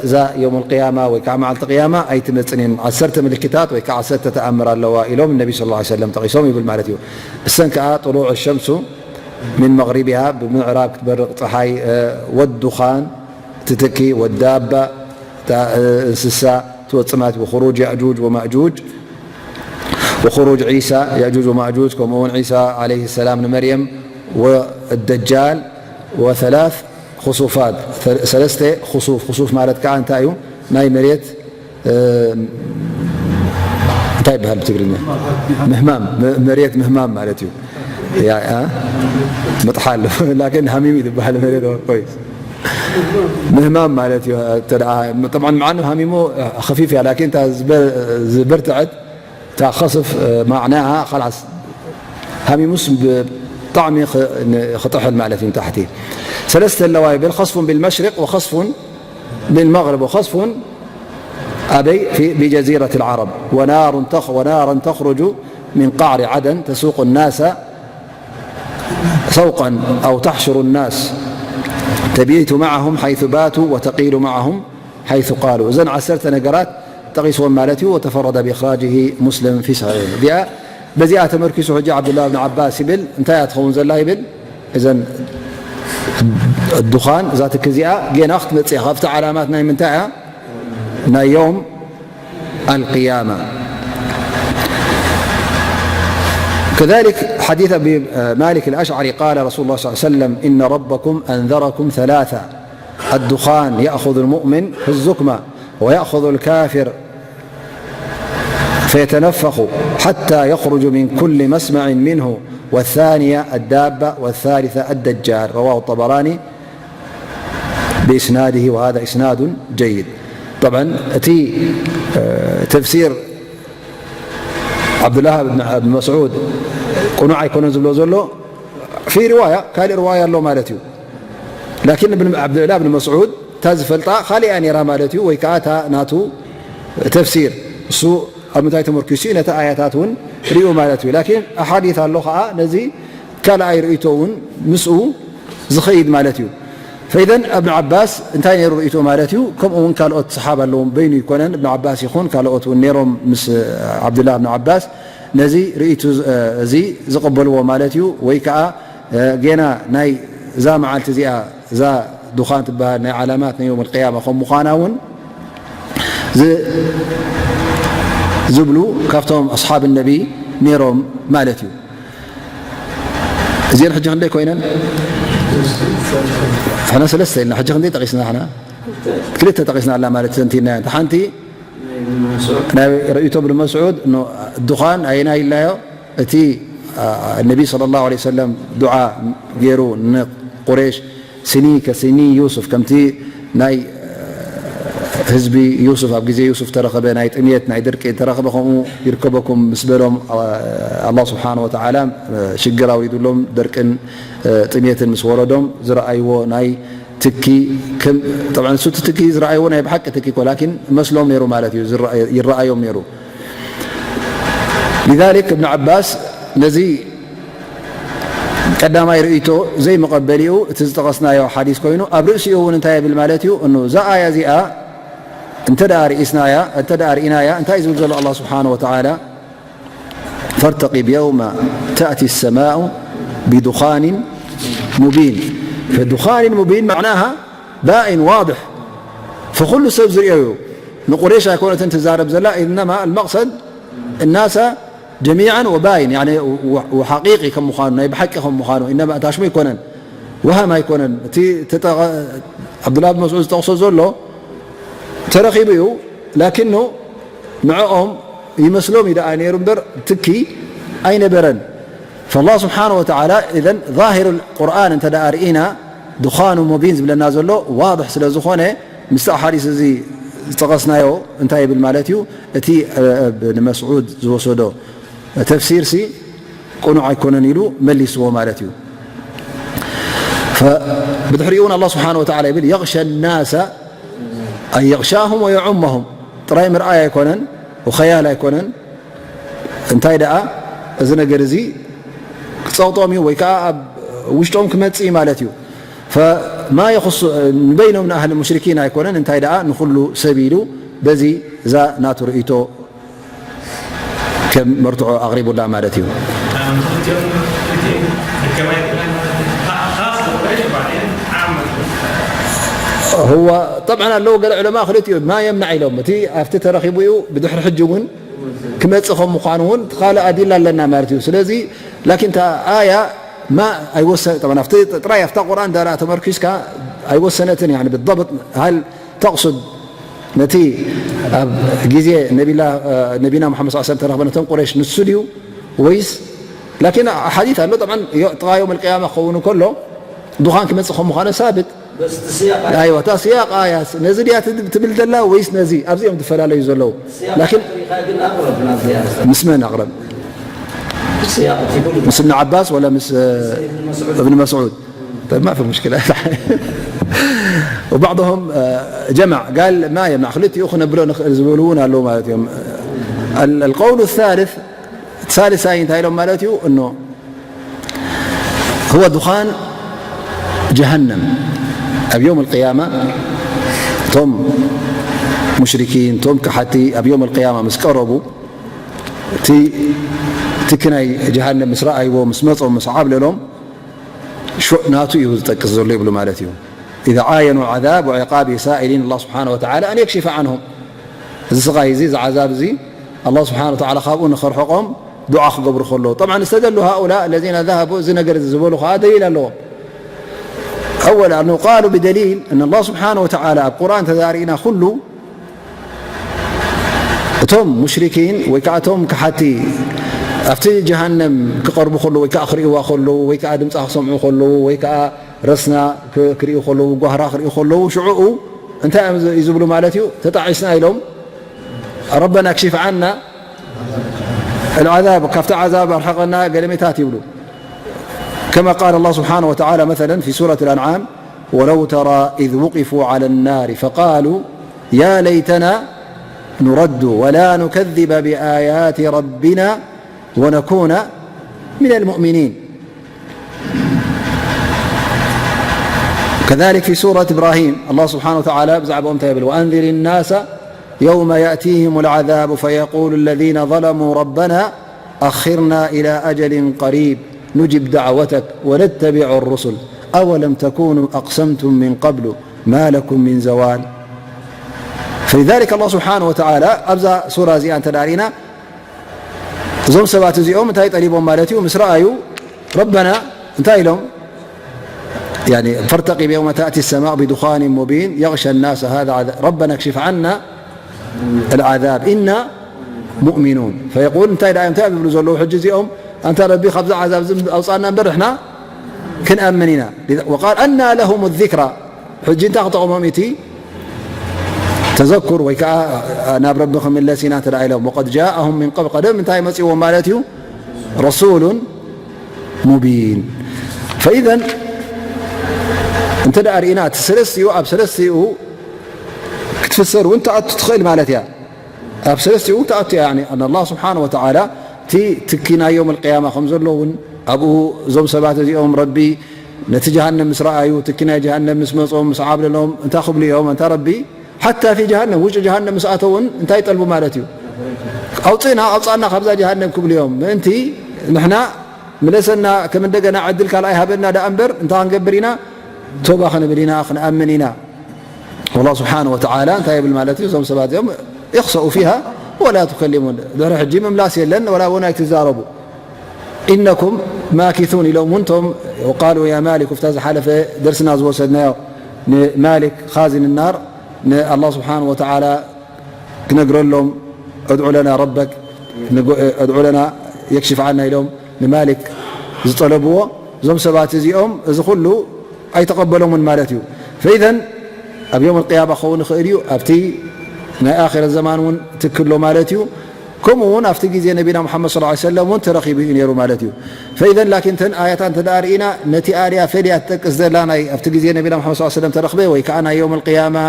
እዛ ዮም ቅያማ ወይ ከዓ መዓልቲ ቅያማ ኣይትመፅን እየን። ዓሰርተ ምልክታት ወይ ከዓ ዓሰርተ ተኣምር ኣለዋ ኢሎም ነቢ ስ ሰለም ጠቂሶም ይብል ማለት እዩ። እሰን ከዓ ጥሉዕ ሸምሱ ምን መቕሪቢሃ፣ ብምዕራብ ክትበርቕ ፀሓይ፣ ወዱኻን ትትኪ፣ ወዳባ፣ እታ እንስሳ ትወፅእ ማለት እዩ። ወኹሩጅ ያእጁጅ ወማእጁጅ ወኹሩጅ ዒሳ፣ ያእጁጅ ወማእጁጅ፣ ከምኡ እውን ዒሳ ዓለይሂ ሰላም ንመርየም፣ ወደጃል፣ ወሰላስ ኹሱፋት፣ ሰለስተ ኹሱፍ። ኹሱፍ ማለት ከዓ እንታይ እዩ? ናይ መሬት፣ እ፣ እንታይ ይበሃል ብትግርኛ? ምህማም፣ መ-፣ መሬት ምህማም ማለት እዩ። ያ፣ ያ፣ ምጥሓል። ላኪን ሃሚም እዩ ዝበሃል መሬት። ቆይ። ምህማም ማለት እዩ። እተ ደኣ፣ ጠብዓን መዓኑ ሃሚሙ ከፊፍ እያ፣ ላኪን እታ ዝበ-፣ ዝበርትዐት እታ ከስፍ፣ እ፣ ማዕናኣ ኸላስ ሃሚሙስ ብጣዕሚ ኽ-፣ ን-፣ ክጥሕል ማለት እዩ ንታሕቲ። ሰለስተ ኣለዋ ይብል፣ ኸስፉን ቢልመሽሪቅ ወኸስፉን ቢልመግሪብ ወኸስፉን ኣበይ ፊ-፣ ቢጀዚረት ልዓረብ ወናሩን ተኽ-፣ ወናራን ተኽሩጁ ምን ቃዕሪ ዓደን ተሱቁ ናሰ ሰውቀን ኣው ተሕሽሩ ናስ ተቢቱ መዓሁም ሓይሱ ባቱ ወተቂሉ መዓሁም ሓይሱ ቃሉ። እዘን ዓሰርተ ነገራት ጠቒስወን ማለት እዩ። ወተፈረደ ብእኽራጅሂ ሙስሊም ፊ ሰሒሕ። እዚኣ፣ በዚኣ ተመርኪሱ ሕጂ ዓብዱላህ ብን ዓባስ ይብል፣ እንታይ እያ ትኸውን ዘላ ይብል፣ እዘን ዱኻን፣ እዛ ትኪ እዚኣ ጌና ክትመጽእ እያ። ካብቲ ዓላማት ናይ ምንታይ እያ? ናይ ዮም ኣልቅያማ። كذلك حديث أبي مالك الأشعري قال رسول الله صلى الله عليه وسلم: إن ربكم أنذركم ثلاثة، الدخان يأخذ المؤمن في الزكمة، ويأخذ الكافر فيتنفخ حتى يخرج من كل مسمع منه، والثانية الدابة، والثالثة الدجال. رواه الطبراني بإسناده، وهذا إسناد جيد. طبعا، እቲ፣ እ፣ ተፍሲር ዓብዱላህ ብን፣ ብን መስዑድ ቅኑዕ ኣይኮነን ዝብሎ ዘሎ ፊ ርዋያ፣ ካልእ ርዋያ ኣሎ ማለት እዩ። ላኪን እብን፣ ዓብዱላህ ብን መስዑድ እታ ዝፈልጣ ካልእ እያ ነይራ ማለት እዩ፣ ወይ ከዓ እታ ናቱ ተፍሲር፣ እሱ ኣብ ምንታይ ተመርኪሱ እዩ ነቲ ኣያታት እውን ሪኡ ማለት እዩ። ላኪን ኣሓዲት ኣሎ ከዓ ነዚ ካልኣይ ርእይቶ እውን ምስኡ ዝኸይድ ማለት እዩ። ፈኢዘን እብን ዓባስ እንታይ ነይሩ ርእይቶ ማለት እዩ? ከምኡ እውን ካልኦት ሰሓባ ኣለዎም፣ በይኑ ይኮነን፣ እብን ዓባስ ይኹን ካልኦት እውን ነይሮም ምስ ዓብዱላህ እብን ዓባስ ነዚ ርእይቶ እዚ ዝቕበልዎ ማለት እዩ። ወይ ከዓ ጌና ናይ እዛ መዓልቲ እዚኣ፣ እዛ ዱኻን ትበሃል ናይ ዓላማት ናይ ዮም ኣልቅያማ ከም ምዃና እውን ዝ-፣ ዝብሉ ካብቶም ኣስሓብ ነቢ ነይሮም ማለት እዩ። እዚአን ሕጂ ክንደይ ኮይነን? ሕና ሰለስተ ኢልና፣ ሕጂ ክንደይ ጠቒስና? ሕና ክልተ ጠቒስና ኣላ ማለት ተንቲና። እታ ሓንቲ ናይ ርእይቶ ብን መስዑድ ኖ-፣ ዱኻን ኣየናይ ኢልናዮ? እቲ፣ አ፣ ነቢ ሰለላሁ ዐለይሂ ወሰለም ዱዓ ገይሩ ንቁሬሽ፣ ስኒ ከስኒ ዩሱፍ፣ ከምቲ ናይ፣ እ፣ ህዝቢ ዩሱፍ ኣብ ግዜ ዩሱፍ ተረኸበ ናይ ጥምየት ናይ ድርቂ ተረኸበ፣ ከምኡ ይርከበኩም ምስ በሎም፣ አ፣ ኣላህ ስብሓነ ወተዓላ፣ እ፣ ሽግር ኣውሪዱሎም፣ ድርቅን፣ እ፣ ጥምየትን ምስ ወረዶም ዝረኣይዎ ናይ ትኪ ከም፣ ጠብዓን እሱ እቲ ትኪ ዝረኣይዎ ናይ ብሓቂ ትኪ እኮ፣ ላኪን መስሎም ነይሩ ማለት እዩ፣ ዝረኣዮ-፣ ይረኣዮም ነይሩ። ሊዛሊክ እብን ዓባስ ነዚ ቀዳማይ ርእይቶ ዘይመቐበሊኡ እቲ ዝጠቐስናዮ ሓዲስ ኮይኑ፣ ኣብ ርእሲኡ እውን እንታይ የብል ማለት እዩ? እኑ እዛ ኣያ እዚኣ እንተ ደኣ ርኢስናያ፣ እንተ ደኣ ርኢናያ፣ እንታይ እዩ ዝብል ዘሎ ኣላህ ስብሓነ ወተዓላ? فارتقب يوم تأتي السماء بدخان مبين. فدخان مبين معناها باين واضح. فኩሉ ሰብ ዝርእዮ እዩ። ንቁሬሽ ኣይኮነትን ትዛረብ ዘላ፣ إنما المقصد الناس جميعا وباين، يعني، و-، وحقيقي ከም ምዃኑ፣ ናይ ብሓቂ ከም ምዃኑ፣ إنما ታሽሙ ኣይኮነን፣ ወሃም ኣይኮነን። እቲ ተጠቐ-፣ ዓብዱላህ ብን መስዑድ ዝጠቕሶ ዘሎ ተረኺቡ እዩ፣ ላኪኑ ንዕኦም ይመስሎም እዩ ደኣ ነይሩ እምበር ትኪ ኣይነበረን። فالله سبحانه وتعالى، إذن ظاهر القرآن እንተ ደኣ ርኢና፣ دخان مبين ዝብለና ዘሎ ዋضح ስለ ዝኾነ፣ ምስቲ ሓዲስ እዚ ዝጠቐስናዮ እንታይ ይብል ማለት እዩ? እቲ፣ እ፣ እብን መስዑድ ዝወሰዶ ተፍሲር ሲ ቅኑዕ ኣይኮነን ኢሉ መሊስዎ ማለት እዩ። ፈ-፣ ብድሕሪኡ እውን ኣላህ ስብሓነ ወተዓላ ይብል፣ يغشى الناس أن يغشاهم ويعمهم። ጥራይ ምርኣይ ኣይኮነን፣ ወኸያል ኣይኮነን። እንታይ ደኣ፣ እዚ ነገር እዚ ክጸቕጦም እዩ፣ ወይ ከዓ ኣብ ውሽጦም ክመጽእ እዩ ማለት እዩ። ፈ-፣ ማ የኹሱ ንበይኖም ንኣህል ሙሽሪኪን ኣይኮነን፣ እንታይ ደኣ ንኹሉ ሰብ ኢሉ በዚ እዛ ናቱ ርእይቶ ከም መርትዖ ኣቕሪቡላ ማለት እዩ። هو طبعا ኣለዉ ገለ ዑለማ ክልቲኡ ማ የምናዕ ኢሎም፣ እቲ ኣብቲ ተረኺቡ እዩ ብድሕሪ ሕጂ እውን ክመጽእ ከም ምዃኑ እውን እቲ ካልእ ኣዲላ ኣለና ማለት እዩ። ስለዚ ላኪን እታ ኣያ ማ ኣይወሰነ ጠብዓን ኣብቲ ጥራይ ኣብታ ቁርኣን ዳራ ተመርኪስካ ኣይወሰነትን። ያኒ ብضبط ሃል ተቕሱድ ነቲ ኣብ ግዜ ነቢላ ነቢና ሙሓመድ ሰለላሁ ዐለይሂ ወሰለም ተረኽበ ነቶም ቁረይሽ ንሱ ድዩ ወይስ ላኪን ሓዲት ኣሎ ጠብዓን ጥቓ የውም ልቅያማ ክኸውን ከሎ ዱኻን ክመጽእ ከም ምዃነ ሳብት ኣይዋ እታ ስያቕ ኣያ ነዚ ድያ ትብል ዘላ ወይስ ነዚ ኣብዚኦም ዝፈላለዩ ዘለዉ ላኪን ምስ መን ኣቕረብ ምስ እብን ዓባስ ወላ ምስ እብን መስዑድ طيب ما في مشكلة وبعضهم جمع قال ما يمنع ክልቲኡ ክነብሎ ንኽእል ዝበሉ እውን ኣለዉ ማለት እዮም القول الثالث ሳልሳይ እንታይ ኢሎም ማለት እዩ እኖ هو دخان جهنم ኣብ يوم القيامة እቶም ሙሽሪኪን እቶም ክሓቲ ኣብ يوم القيامة ምስ ቀረቡ እቲ ትኪ ናይ ጀሃነም ምስ ረኣይዎ ምስ መጾም ምስ ዓብለሎም ሽዕ ናቱ እዩ ዝጠቅስ ዘሎ ይብሉ ማለት እዩ إذا عاينوا العذاب وعقابه سائلين الله سبحانه وتعالى أن يكشف عنهم እዚ ስቓይ እዚ እዚ ዓዛብ እዚ ኣላህ ስብሓን ወተዓላ ካብኡ ንኸርሕቖም ዱዓ ክገብሩ ከለዉ طبعا استدلوا هؤلاء الذين ذهبوا እዚ ነገር እዚ ዝበሉ ከዓ ደሊል ኣለዎም أولا أنه قالوا بدليل أن الله سبحانه وتعالى ኣብ ቁርኣን ተዛሪእና ኩሉ እቶም ሙሽሪኪን ወይ ከዓ እቶም ክሓቲ ኣብቲ ጀሃነም ክቐርቡ ከለዉ ወይ ከዓ ክርእይዋ ከለዉ ወይ ከዓ ድምፃ ክሰምዑ ከለዉ ወይ ከዓ ረስና ክርእዩ ከለዉ ጓህራ ክርእዩ ከለዉ ሽዑኡ እንታይ እዮም ዝብሉ ማለት እዩ ተጣዒስና ኢሎም ربنا اكشف عنا العذاب ካብቲ ዓዛብ ኣርሕቐና ገለሜታት ይብሉ كما قال الله سبحانه وتعالى مثلا في سورة الأنعام ولو ترى إذ وقفوا على النار فقالوا يا ليتنا نرد ولا نكذب بآيات ربنا ونكون من المؤمنين كذلك في سورة إبراهيم الله سبحانه وتعالى ብዛዕባኦም እንታይ ይብል وأنذر الناس يوم يأتيهم العذاب فيقول الذين ظلموا ربنا أخرنا إلى أجل قريب نجب دعوتك ونتبع الرسل أولم تكونوا أقسمتم من قبل ما لكم من زوال فلذلك الله سبحانه وتعالى ኣብዛ ሱራ እዚኣ እንተ ርኢና እዞም ሰባት እዚኦም እንታይ ጠሊቦም ማለት እዩ ምስ ረኣዩ ረበና እንታይ ኢሎም فارتقب يوم تأتي السماء بدخان مبين يغشى الناس هذا عذاب ربنا اكشف عنا العذاب إنا مؤمنون فيقول እንታይ ደኣ እንታይ ዝብሉ ዘለዉ ሕጂ እዚኦም ኣንታ ረቢ ካብዚ ዓዛብ እዚ ኣውፃና እምበር ንሕና ክንኣምን ኢና وقال أنى لهم الذكرى ሕጂ እንታይ ክጠቕሞም እቲ ተዘኩር ወይ ከዓ ናብ ረቢ ክምለስ ኢና እንተ ኢሎም وقد جاءهم من قبل ቀደም እንታይ መፂዎም ማለት እዩ رسول مبين فإذا እንተ ደኣ ርኢና እቲ ሰለስቲኡ ኣብ ሰለስቲኡ ክትፍሰር እውን ትኣቱ ትኽእል ማለት እያ ኣብ ሰለስቲኡ እውን ትኣቱ እያ ኣን ኣላ ስብሓን ወተዓላ እቲ ትኪ ናይ ዮም ልቅያማ ከም ዘሎ እውን ኣብኡ እዞም ሰባት እዚኦም ረቢ ነቲ ጀሃነም ምስ ረኣዩ ትኪ ናይ ጀሃነም ምስ መፆም ምስ ዓብለሎም እንታይ ክብሉ እዮም ኣንታ ረቢ ሓታ ፊ ጀሃነም ውሽጢ ጀሃነም ምስ ኣተው እውን እንታይ ይጠልቡ ማለት እዩ ኣውፅእና ኣውፃእና ካብዛ ጀሃነም ክብሉ እዮም ምእንቲ ንሕና ምለሰና ከም እንደገና ዕድል ካልኣይ ሃበና ደኣ እምበር እንታይ ክንገብር ኢና ቶባ ክንብል ኢና ክንኣምን ኢና والله سبحانه وتعالى እንታይ ይብል ማለት እዩ እዞም ሰባት እዚኦም اخسأوا فيها ولا تكلمون ድሕሪ ሕጂ ምምላስ የለን ወላ እውን ኣይትዛረቡ إنكم ماكثون ኢሎም እውን ቶም وقالوا يا مالك እፍታ ዝሓለፈ ደርስና ዝወሰድናዮ ንማሊክ خازن النار ንالله سبحانه وتعالى ክነግረሎም ادع لنا ربك ادع لنا يكشف عنا ኢሎም ንማሊክ ዝጠለብዎ እዞም ሰባት እዚኦም እዚ ኩሉ ኣይተቐበሎምን ማለት እዩ فإذا ኣብ يوم القيامة ክኸውን ይኽእል እዩ ኣብቲ ናይ ኣኺረት ዘማን እውን ትክሎ ማለት እዩ ከምኡ እውን ኣብቲ ግዜ ነቢና ሙሓመድ صلى الله عليه وسلم እውን ተረኺቡ እዩ ነይሩ ማለት እዩ فإذا ላኪን ተን ኣያታት እንተ ደኣ ርኢና ነቲ ኣድያ ፈልያ ትጠቅስ ዘላ ናይ ኣብቲ ግዜ ነቢና ሙሓመድ صلى الله عليه وسلم ተረኽበ ወይ ከዓ ናይ يوم القيامة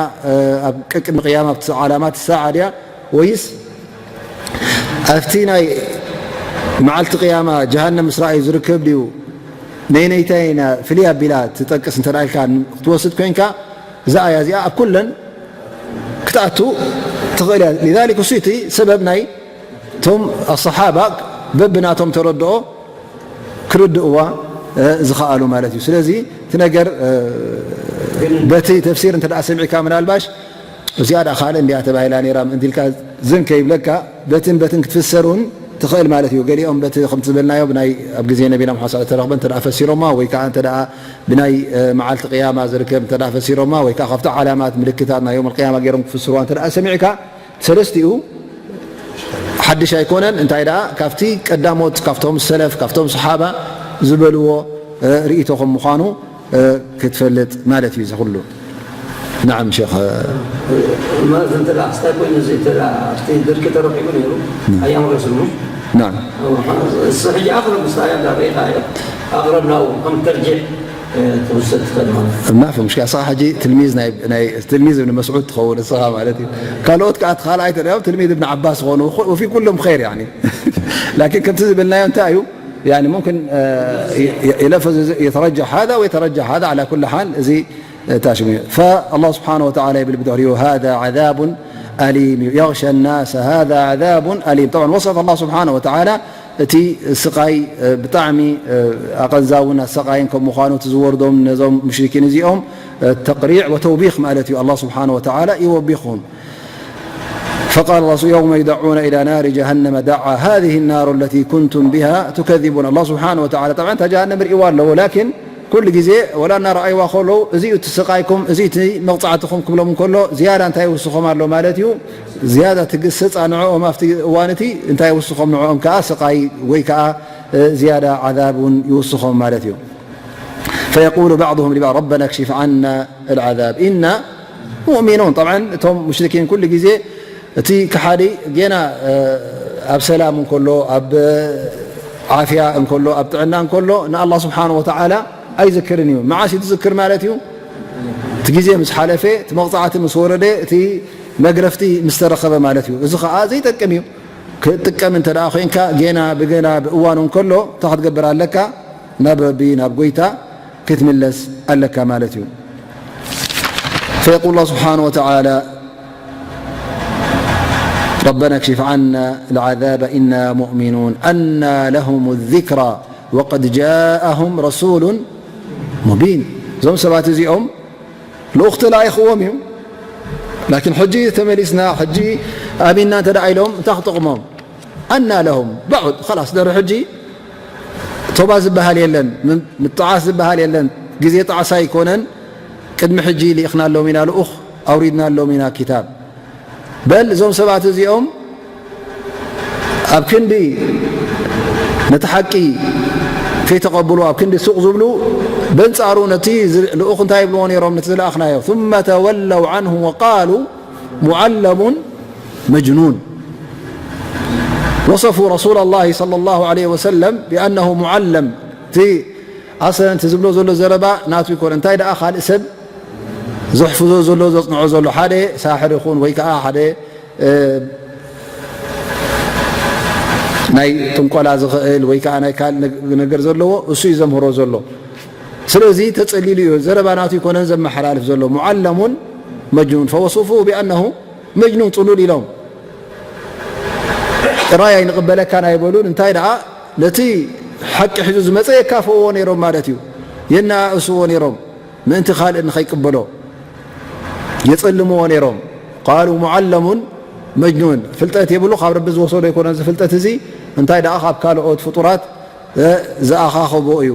ኣብ ቅድሚ ቅያማ ኣብቲ ዓላማት ሰዓ ድያ ወይስ ኣብቲ ናይ መዓልቲ ቅያማ ጀሃነም ምስ ረኣዩ ዝርከብ ድዩ ነይነይታይ ፍልይ ኣቢላ ትጠቅስ እንተ ኢልካ ክትወስድ ኮይንካ፣ እዛ ኣያ እዚኣ ኣብ ኩለን ክትኣቱ ትኽእል እያ። ሊዛሊክ እሱ እቲ ሰበብ ናይ እቶም ኣሰሓባ በብናቶም ተረድኦ ክርድእዋ ዝኸኣሉ ማለት እዩ። ስለዚ እቲ ነገር በቲ ተፍሲር እንተ ሰሚዕካ ምናልባሽ እዚኣ ደኣ ካልእ እንድያ ተባሂላ ነይራ ምእንቲ ኢልካ ዝን ከይብለካ በትን በትን ክትፍሰር እውን ትኽእል ማለት እዩ። ገሊኦም በቲ ከምቲ ዝበልናዮ ብናይ ኣብ ግዜ ነቢና ምሓመድ ሰለላሁ ዐለይሂ ወሰለም ተረኽበ እንተ ደኣ ፈሲሮማ ወይ ከዓ እንተ ደኣ ብናይ መዓልቲ ቅያማ ዝርከብ እንተ ደኣ ፈሲሮማ ወይ ከዓ ካብቲ ዓላማት ምልክታት ናይ ዮም ቅያማ ገይሮም ክፍስሩዋ እንተ ደኣ ሰሚዕካ ሰለስቲኡ ሓድሽ ኣይኮነን። እንታይ ደኣ ካብቲ ቀዳሞት ካብቶም ሰለፍ ካብቶም ሰሓባ ዝበልዎ ርእይቶ ከም ምዃኑ ክትፈልጥ ማለት እዩ። እዚ ኩሉ ናዓም ሸኽ ማለት እንተ ደኣ ክስታይ ኮይኑ እዚ እንተ ደኣ ኣብቲ ድርቂ ተረኺቡ ነይሩ ኣያም ረሱል ምሽ ናዓም እሱ ሕጂ ኣቕረብ ምስታ እያ እንዳረኢኻ እዮ ኣቕረብ ናብኡ ከም ተርጅሕ ትውሰድ ትኽእል ማለት እዩ። ማፊ ሙሽኪል። እስኻ ሕጂ ትልሚዝ ናይ ናይ ትልሚዝ እብን መስዑድ ትኸውን እስኻ ማለት እዩ። ካልኦት ከኣ እቲ ካልኣይ ተሪኦም ትልሚዝ እብን ዓባስ ዝኾኑ ወፊ ኩሎም ኸይር ያኒ ላኪን ከምቲ ዝበልናዮ እንታይ እዩ يعني ممكن يلفظ يترجح هذا ويترجح هذا على كل حال እዚ ታሽሙ እዩ። فالله سبحانه وتعالى ይብል ብድሕሪኡ هذا عذاب أليم يغشى الناس هذا عذاب أليم طبعا وصف الله سبحانه وتعالى እቲ ስቓይ ብጣዕሚ ኣቐንዛውን ኣሰቓይን ከም ምዃኑ እቲ ዝወርዶም ነዞም ሙሽሪኪን እዚኦም ተቕሪዕ ወተውቢኽ ማለት እዩ። ኣላህ ስብሓነ ወተዓላ ይወቢኹም። فقال الرسول يوم يدعون إلى نار جهنم دعا هذه النار التي كنتم بها تكذبون الله سبحانه وتعالى طبعا እታ ጀሃነም ርእይዋ ኣለዎ ላኪን ኩሉ ግዜ ወላ እናረኣይዋ ከለዉ እዚ እዩ እቲ ስቓይኩም እዚ እቲ መቕፃዕትኹም ክብሎም እንከሎ ዝያዳ እንታይ ይውስኾም ኣሎ ማለት እዩ ዝያዳ እቲ ግስፃ ንዕኦም ኣብቲ እዋን እቲ እንታይ ይውስኾም ንዕኦም ከዓ ስቓይ ወይ ከዓ ዝያዳ ዓዛብ እውን ይውስኾም ማለት እዩ فيقول بعضهم لبعض ربنا اكشف عنا العذاب إنا مؤمنون طبعا እቶም ሙሽሪኪን ኩሉ ግዜ እቲ ከሓዲ ጌና ኣብ ሰላም እንከሎ ኣብ ዓፍያ እንከሎ ኣብ ጥዕና እንከሎ ንኣላህ ስብሓን ወተዓላ ኣይዝክርን እዩ። መዓስ እዩ ዝዝክር ማለት እዩ? እቲ ግዜ ምስ ሓለፈ እቲ መቕፃዕቲ ምስ ወረደ እቲ መግረፍቲ ምስ ተረኸበ ማለት እዩ። እዚ ከዓ ዘይጠቅም እዩ። ክጥቀም እንተ ደኣ ኮይንካ ጌና ብገና ብእዋኑ እንከሎ እንታይ ክትገብር ኣለካ? ናብ ረቢ ናብ ጎይታ ክትምለስ ኣለካ ማለት እዩ። فيقول الله سبحانه وتعالى ربنا اكشف عنا العذاب إنا مؤمنون أنى لهم الذكرى وقد جاءهم رسول مبين እዞም ሰባት እዚኦም ልኡኽ ተላኢኽዎም እዩ ላኪን ሕጂ ተመሊስና ሕጂ ኣሚንና እንተ ደኣ ኢሎም እንታይ ክጠቕሞም ኣና ለሁም ባዑድ ኸላስ ደሪ ሕጂ ቶባ ዝበሃል የለን ምጥዓስ ዝበሃል የለን ግዜ ጣዕሳ ኣይኮነን ቅድሚ ሕጂ ልኢኽናሎም ኢና ልኡኽ ኣውሪድናሎም ኢና ኪታብ በል እዞም ሰባት እዚኦም ኣብ ክንዲ ነቲ ሓቂ ከይተቐብሉ ኣብ ክንዲ ሱቕ ዝብሉ በንጻሩ ነቲ ልኡኽ እንታይ ይብልዎ ነይሮም ነቲ ዝለኣኽናዮ ثم تولوا عنه وقالوا معلم مجنون وصفوا رسول الله صلى الله عليه وسلم بأنه معلم እቲ ኣሰን እቲ ዝብሎ ዘሎ ዘረባ ናቱ ይኮነ እንታይ ደኣ ካልእ ሰብ ዘሕፍዞ ዘሎ ዘጽንዖ ዘሎ ሓደ ሳሕር ይኹን ወይ ከዓ ሓደ ናይ ጥንቆላ ዝኽእል ወይ ከዓ ናይ ካልእ ነገር ዘለዎ እሱ እዩ ዘምህሮ ዘሎ ስለዚ ተጸሊሉ እዩ ዘረባ ናቱ ይኮነን ዘመሓላልፍ ዘሎ معلم مجنون فوصفوه بأنه مجنون ጽሉል ኢሎም ጥራይ ኣይንቕበለካን ኣይበሉን እንታይ ደኣ ነቲ ሓቂ ሒዙ ዝመፀ የካፍእዎ ነይሮም ማለት እዩ የነኣእስዎ ነይሮም ምእንቲ ካልእ ንኸይቅበሎ የፀልምዎ ነይሮም ቃሉ ሙዓለሙን መጅኑን ፍልጠት የብሉ ካብ ረቢ ዝወሰዶ ኣይኮነን እዚ ፍልጠት እዚ እንታይ ደኣ ካብ ካልኦት ፍጡራት ዝኣኻኸቦ እዩ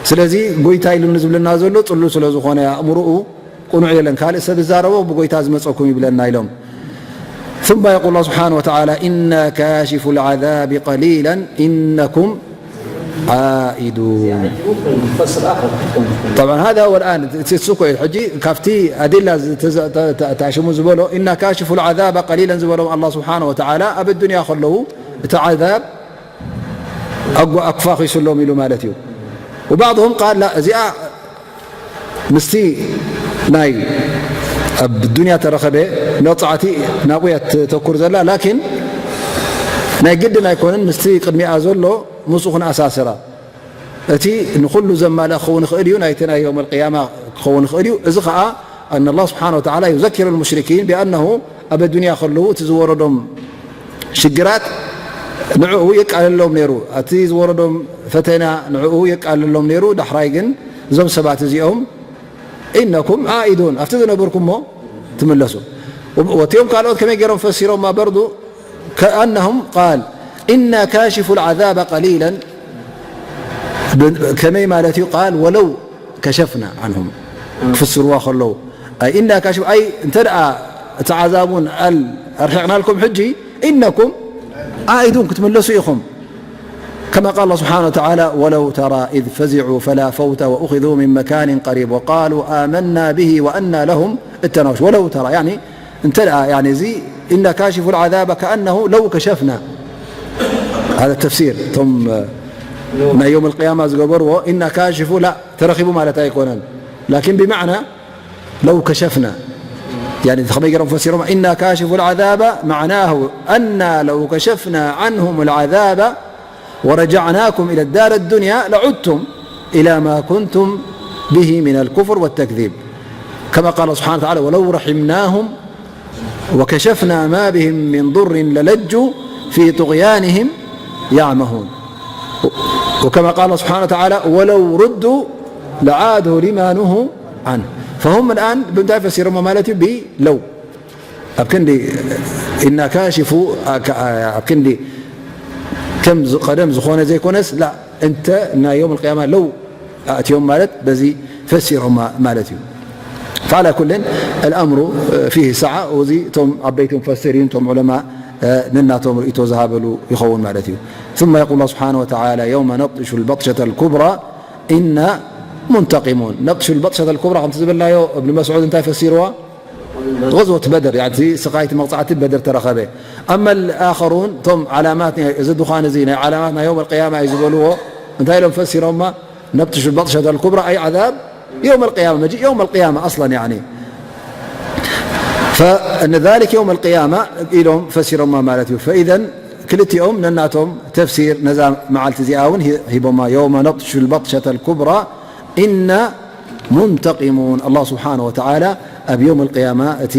ስለዚ ጎይታ ኢሉ ንዝብለና ዘሎ ፅሉል ስለ ዝኾነ ኣእምርኡ ቁኑዕ የለን ካልእ ሰብ ዝዛረቦ ብጎይታ ዝመፀኩም ይብለና ኢሎም ثم يقول الله سبحانه وتعالى إنا كاشف العذاب قليلا إنكم عائدون طبعا هذا هو الآن تسكو حجي كافتي أدلة تاشمو زبلو إنا كاشف العذاب قليلا زبلو الله سبحانه وتعالى أب الدنيا خلو تعذاب أكفاخي سلوم إلو مالتيو وبعضهم قال لا زي ምስቲ ናይ ኣብ ዱንያ ተረኸበ መቕፃዕቲ ናብኡ እያ ተተኩር ዘላ ላኪን ናይ ግድን ኣይኮነን ምስቲ ቅድሚኣ ዘሎ ምስኡ ክንኣሳስራ እቲ ንኹሉ ዘማልእ ክኸውን ይኽእል እዩ፣ ናይቲ ናይ የውም ኣልቅያማ ክኸውን ይኽእል እዩ። እዚ ኸዓ ኣን ኣላህ ስብሓነ ወተዓላ ዩዘኪሩ ልሙሽሪኪን ቢኣነሁ ኣብ ኣዱንያ ከለዉ እቲ ዝወረዶም ሽግራት ንዕኡ የቃልሎም ነይሩ፣ እቲ ዝወረዶም ፈተና ንዕኡ የቃልሎም ነይሩ። ዳሕራይ ግን እዞም ሰባት እዚኦም ኢነኩም ዓኢዱን ኣብቲ ዝነበርኩሞ ትምለሱ። ወቲኦም ካልኦት ከመይ ገይሮም ፈሲሮማ በርዱ ከኣነሁም ቃል ኢና ካሽፉ ልዓዛበ ቀሊለን ከመይ ማለት እዩ ቃል ወለው ከሸፍና ዓንሁም ክፍስርዋ ከለዉ ኣይ እና ካሽፍ ኣይ እንተ ደኣ እቲ ዓዛብ እውን ኣል ኣርሒቕናልኩም ሕጂ ኢነኩም ዓኢዱን ክትምለሱ ኢኹም። كما قال الله سبحانه وتعالى ولو ترى إذ فزعوا فلا فوت وأخذوا من مكان قريب وقالوا آمنا به وأنى لهم التناوش ولو ترى يعني እንተ ደኣ يعني እዚ إنا كاشفو العذاب كأنه لو كشفنا هذا التفسير እቶም ናይ يوم القيامة ዝገበርዎ إنا كاشفو لا ተረኺቡ ማለት ኣይኮነን لكن بمعنى لو كشفنا يعني ከመይ ገይሮም ፈሲሮም إنا كاشفو العذاب معناه أنا لو كشفنا عنهم العذاب ورجعناكم إلى الدار الدنيا لعدتم إلى ما كنتم به من الكفر والتكذيب كما قال سبحانه وتعالى ولو رحمناهم وكشفنا ما بهم من ضر للجوا في طغيانهم يعمهون وكما قال سبحانه وتعالى ولو ردوا لعادوا لما نهوا عنه فهم الآن ብምንታይ ፈሲሮሞ ማለት እዩ ብለው ኣብ ክንዲ إنا كاشفو ኣብ ክንዲ ከም ቀደም ዝኾነ ዘይኮነስ لا እንተ ናይ يوم القيامة ለው ኣእትዮም ማለት በዚ ፈሲሮማ ማለት እዩ فعلى كل الأمر فيه سعة እዚ እቶም ዓበይቲ مفسرين እቶም علماء ነናቶም ርእቶ ዝሃበሉ ይኸውን ማለት እዩ ثم يقول الله سبحانه وتعالى يوم نبطش البطشة الكبرى إنا منتقمون نبطش البطشة الكبرى ከምቲ ዝበልናዮ እብን መስዑድ እንታይ ፈሲርዋ غزوة بدر يعني ስቓይቲ መቕፃዕቲ بدر ተረኸበ أما الآخرون እቶም علامات እዚ ድዃን እዚ ናይ علامات ናይ يوم القيامة እዩ ዝበልዎ እንታይ ኢሎም ፈሲሮማ نبطش البطشة الكبرى أي عذاب يوم القيامة مجيء يوم القيامة أصلا يعني فإن ذلك يوم القيامة ኢሎም ፈሲሮማ ማለት እዩ فإذا ክልቲኦም ነናቶም ተፍሲር ነዛ መዓልቲ እዚኣ እውን ሂቦማ يوم نبطش البطشة الكبرى إنا منتقمون الله سبحانه وتعالى ኣብ يوم القيامة እቲ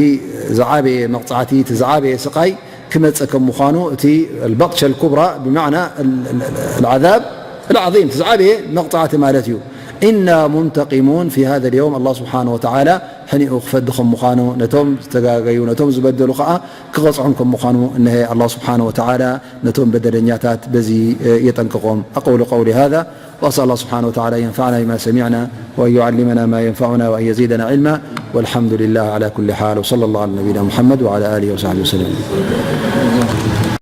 ዝዓበየ መቕፃዕቲ እቲ ዝዓበየ ስቓይ ክመፅእ ከም ምዃኑ እቲ البطشة الكبرى بمعنى العذاب العظيم እቲ ዝዓበየ መቕፃዕቲ ማለት እዩ إنا منتقمون في هذا اليوم الله سبحانه وتعالى ሕኒኡ ክፈዲ ከም ምዃኑ ነቶም ዝተጋገዩ ነቶም ዝበደሉ ከዓ ክቐፅዖም ከም ምዃኑ እነሀ الله سبحانه وتعالى ነቶም በደለኛታት በዚ የጠንቅቖም أقول قولي هذا وأسأل الله سبحانه وتعالى أن ينفعنا بما سمعنا وأن يعلمنا ما ينفعنا وأن يزيدنا علما والحمد لله على كل حال وصلى الله على نبينا محمد وعلى آله وصحبه وسلم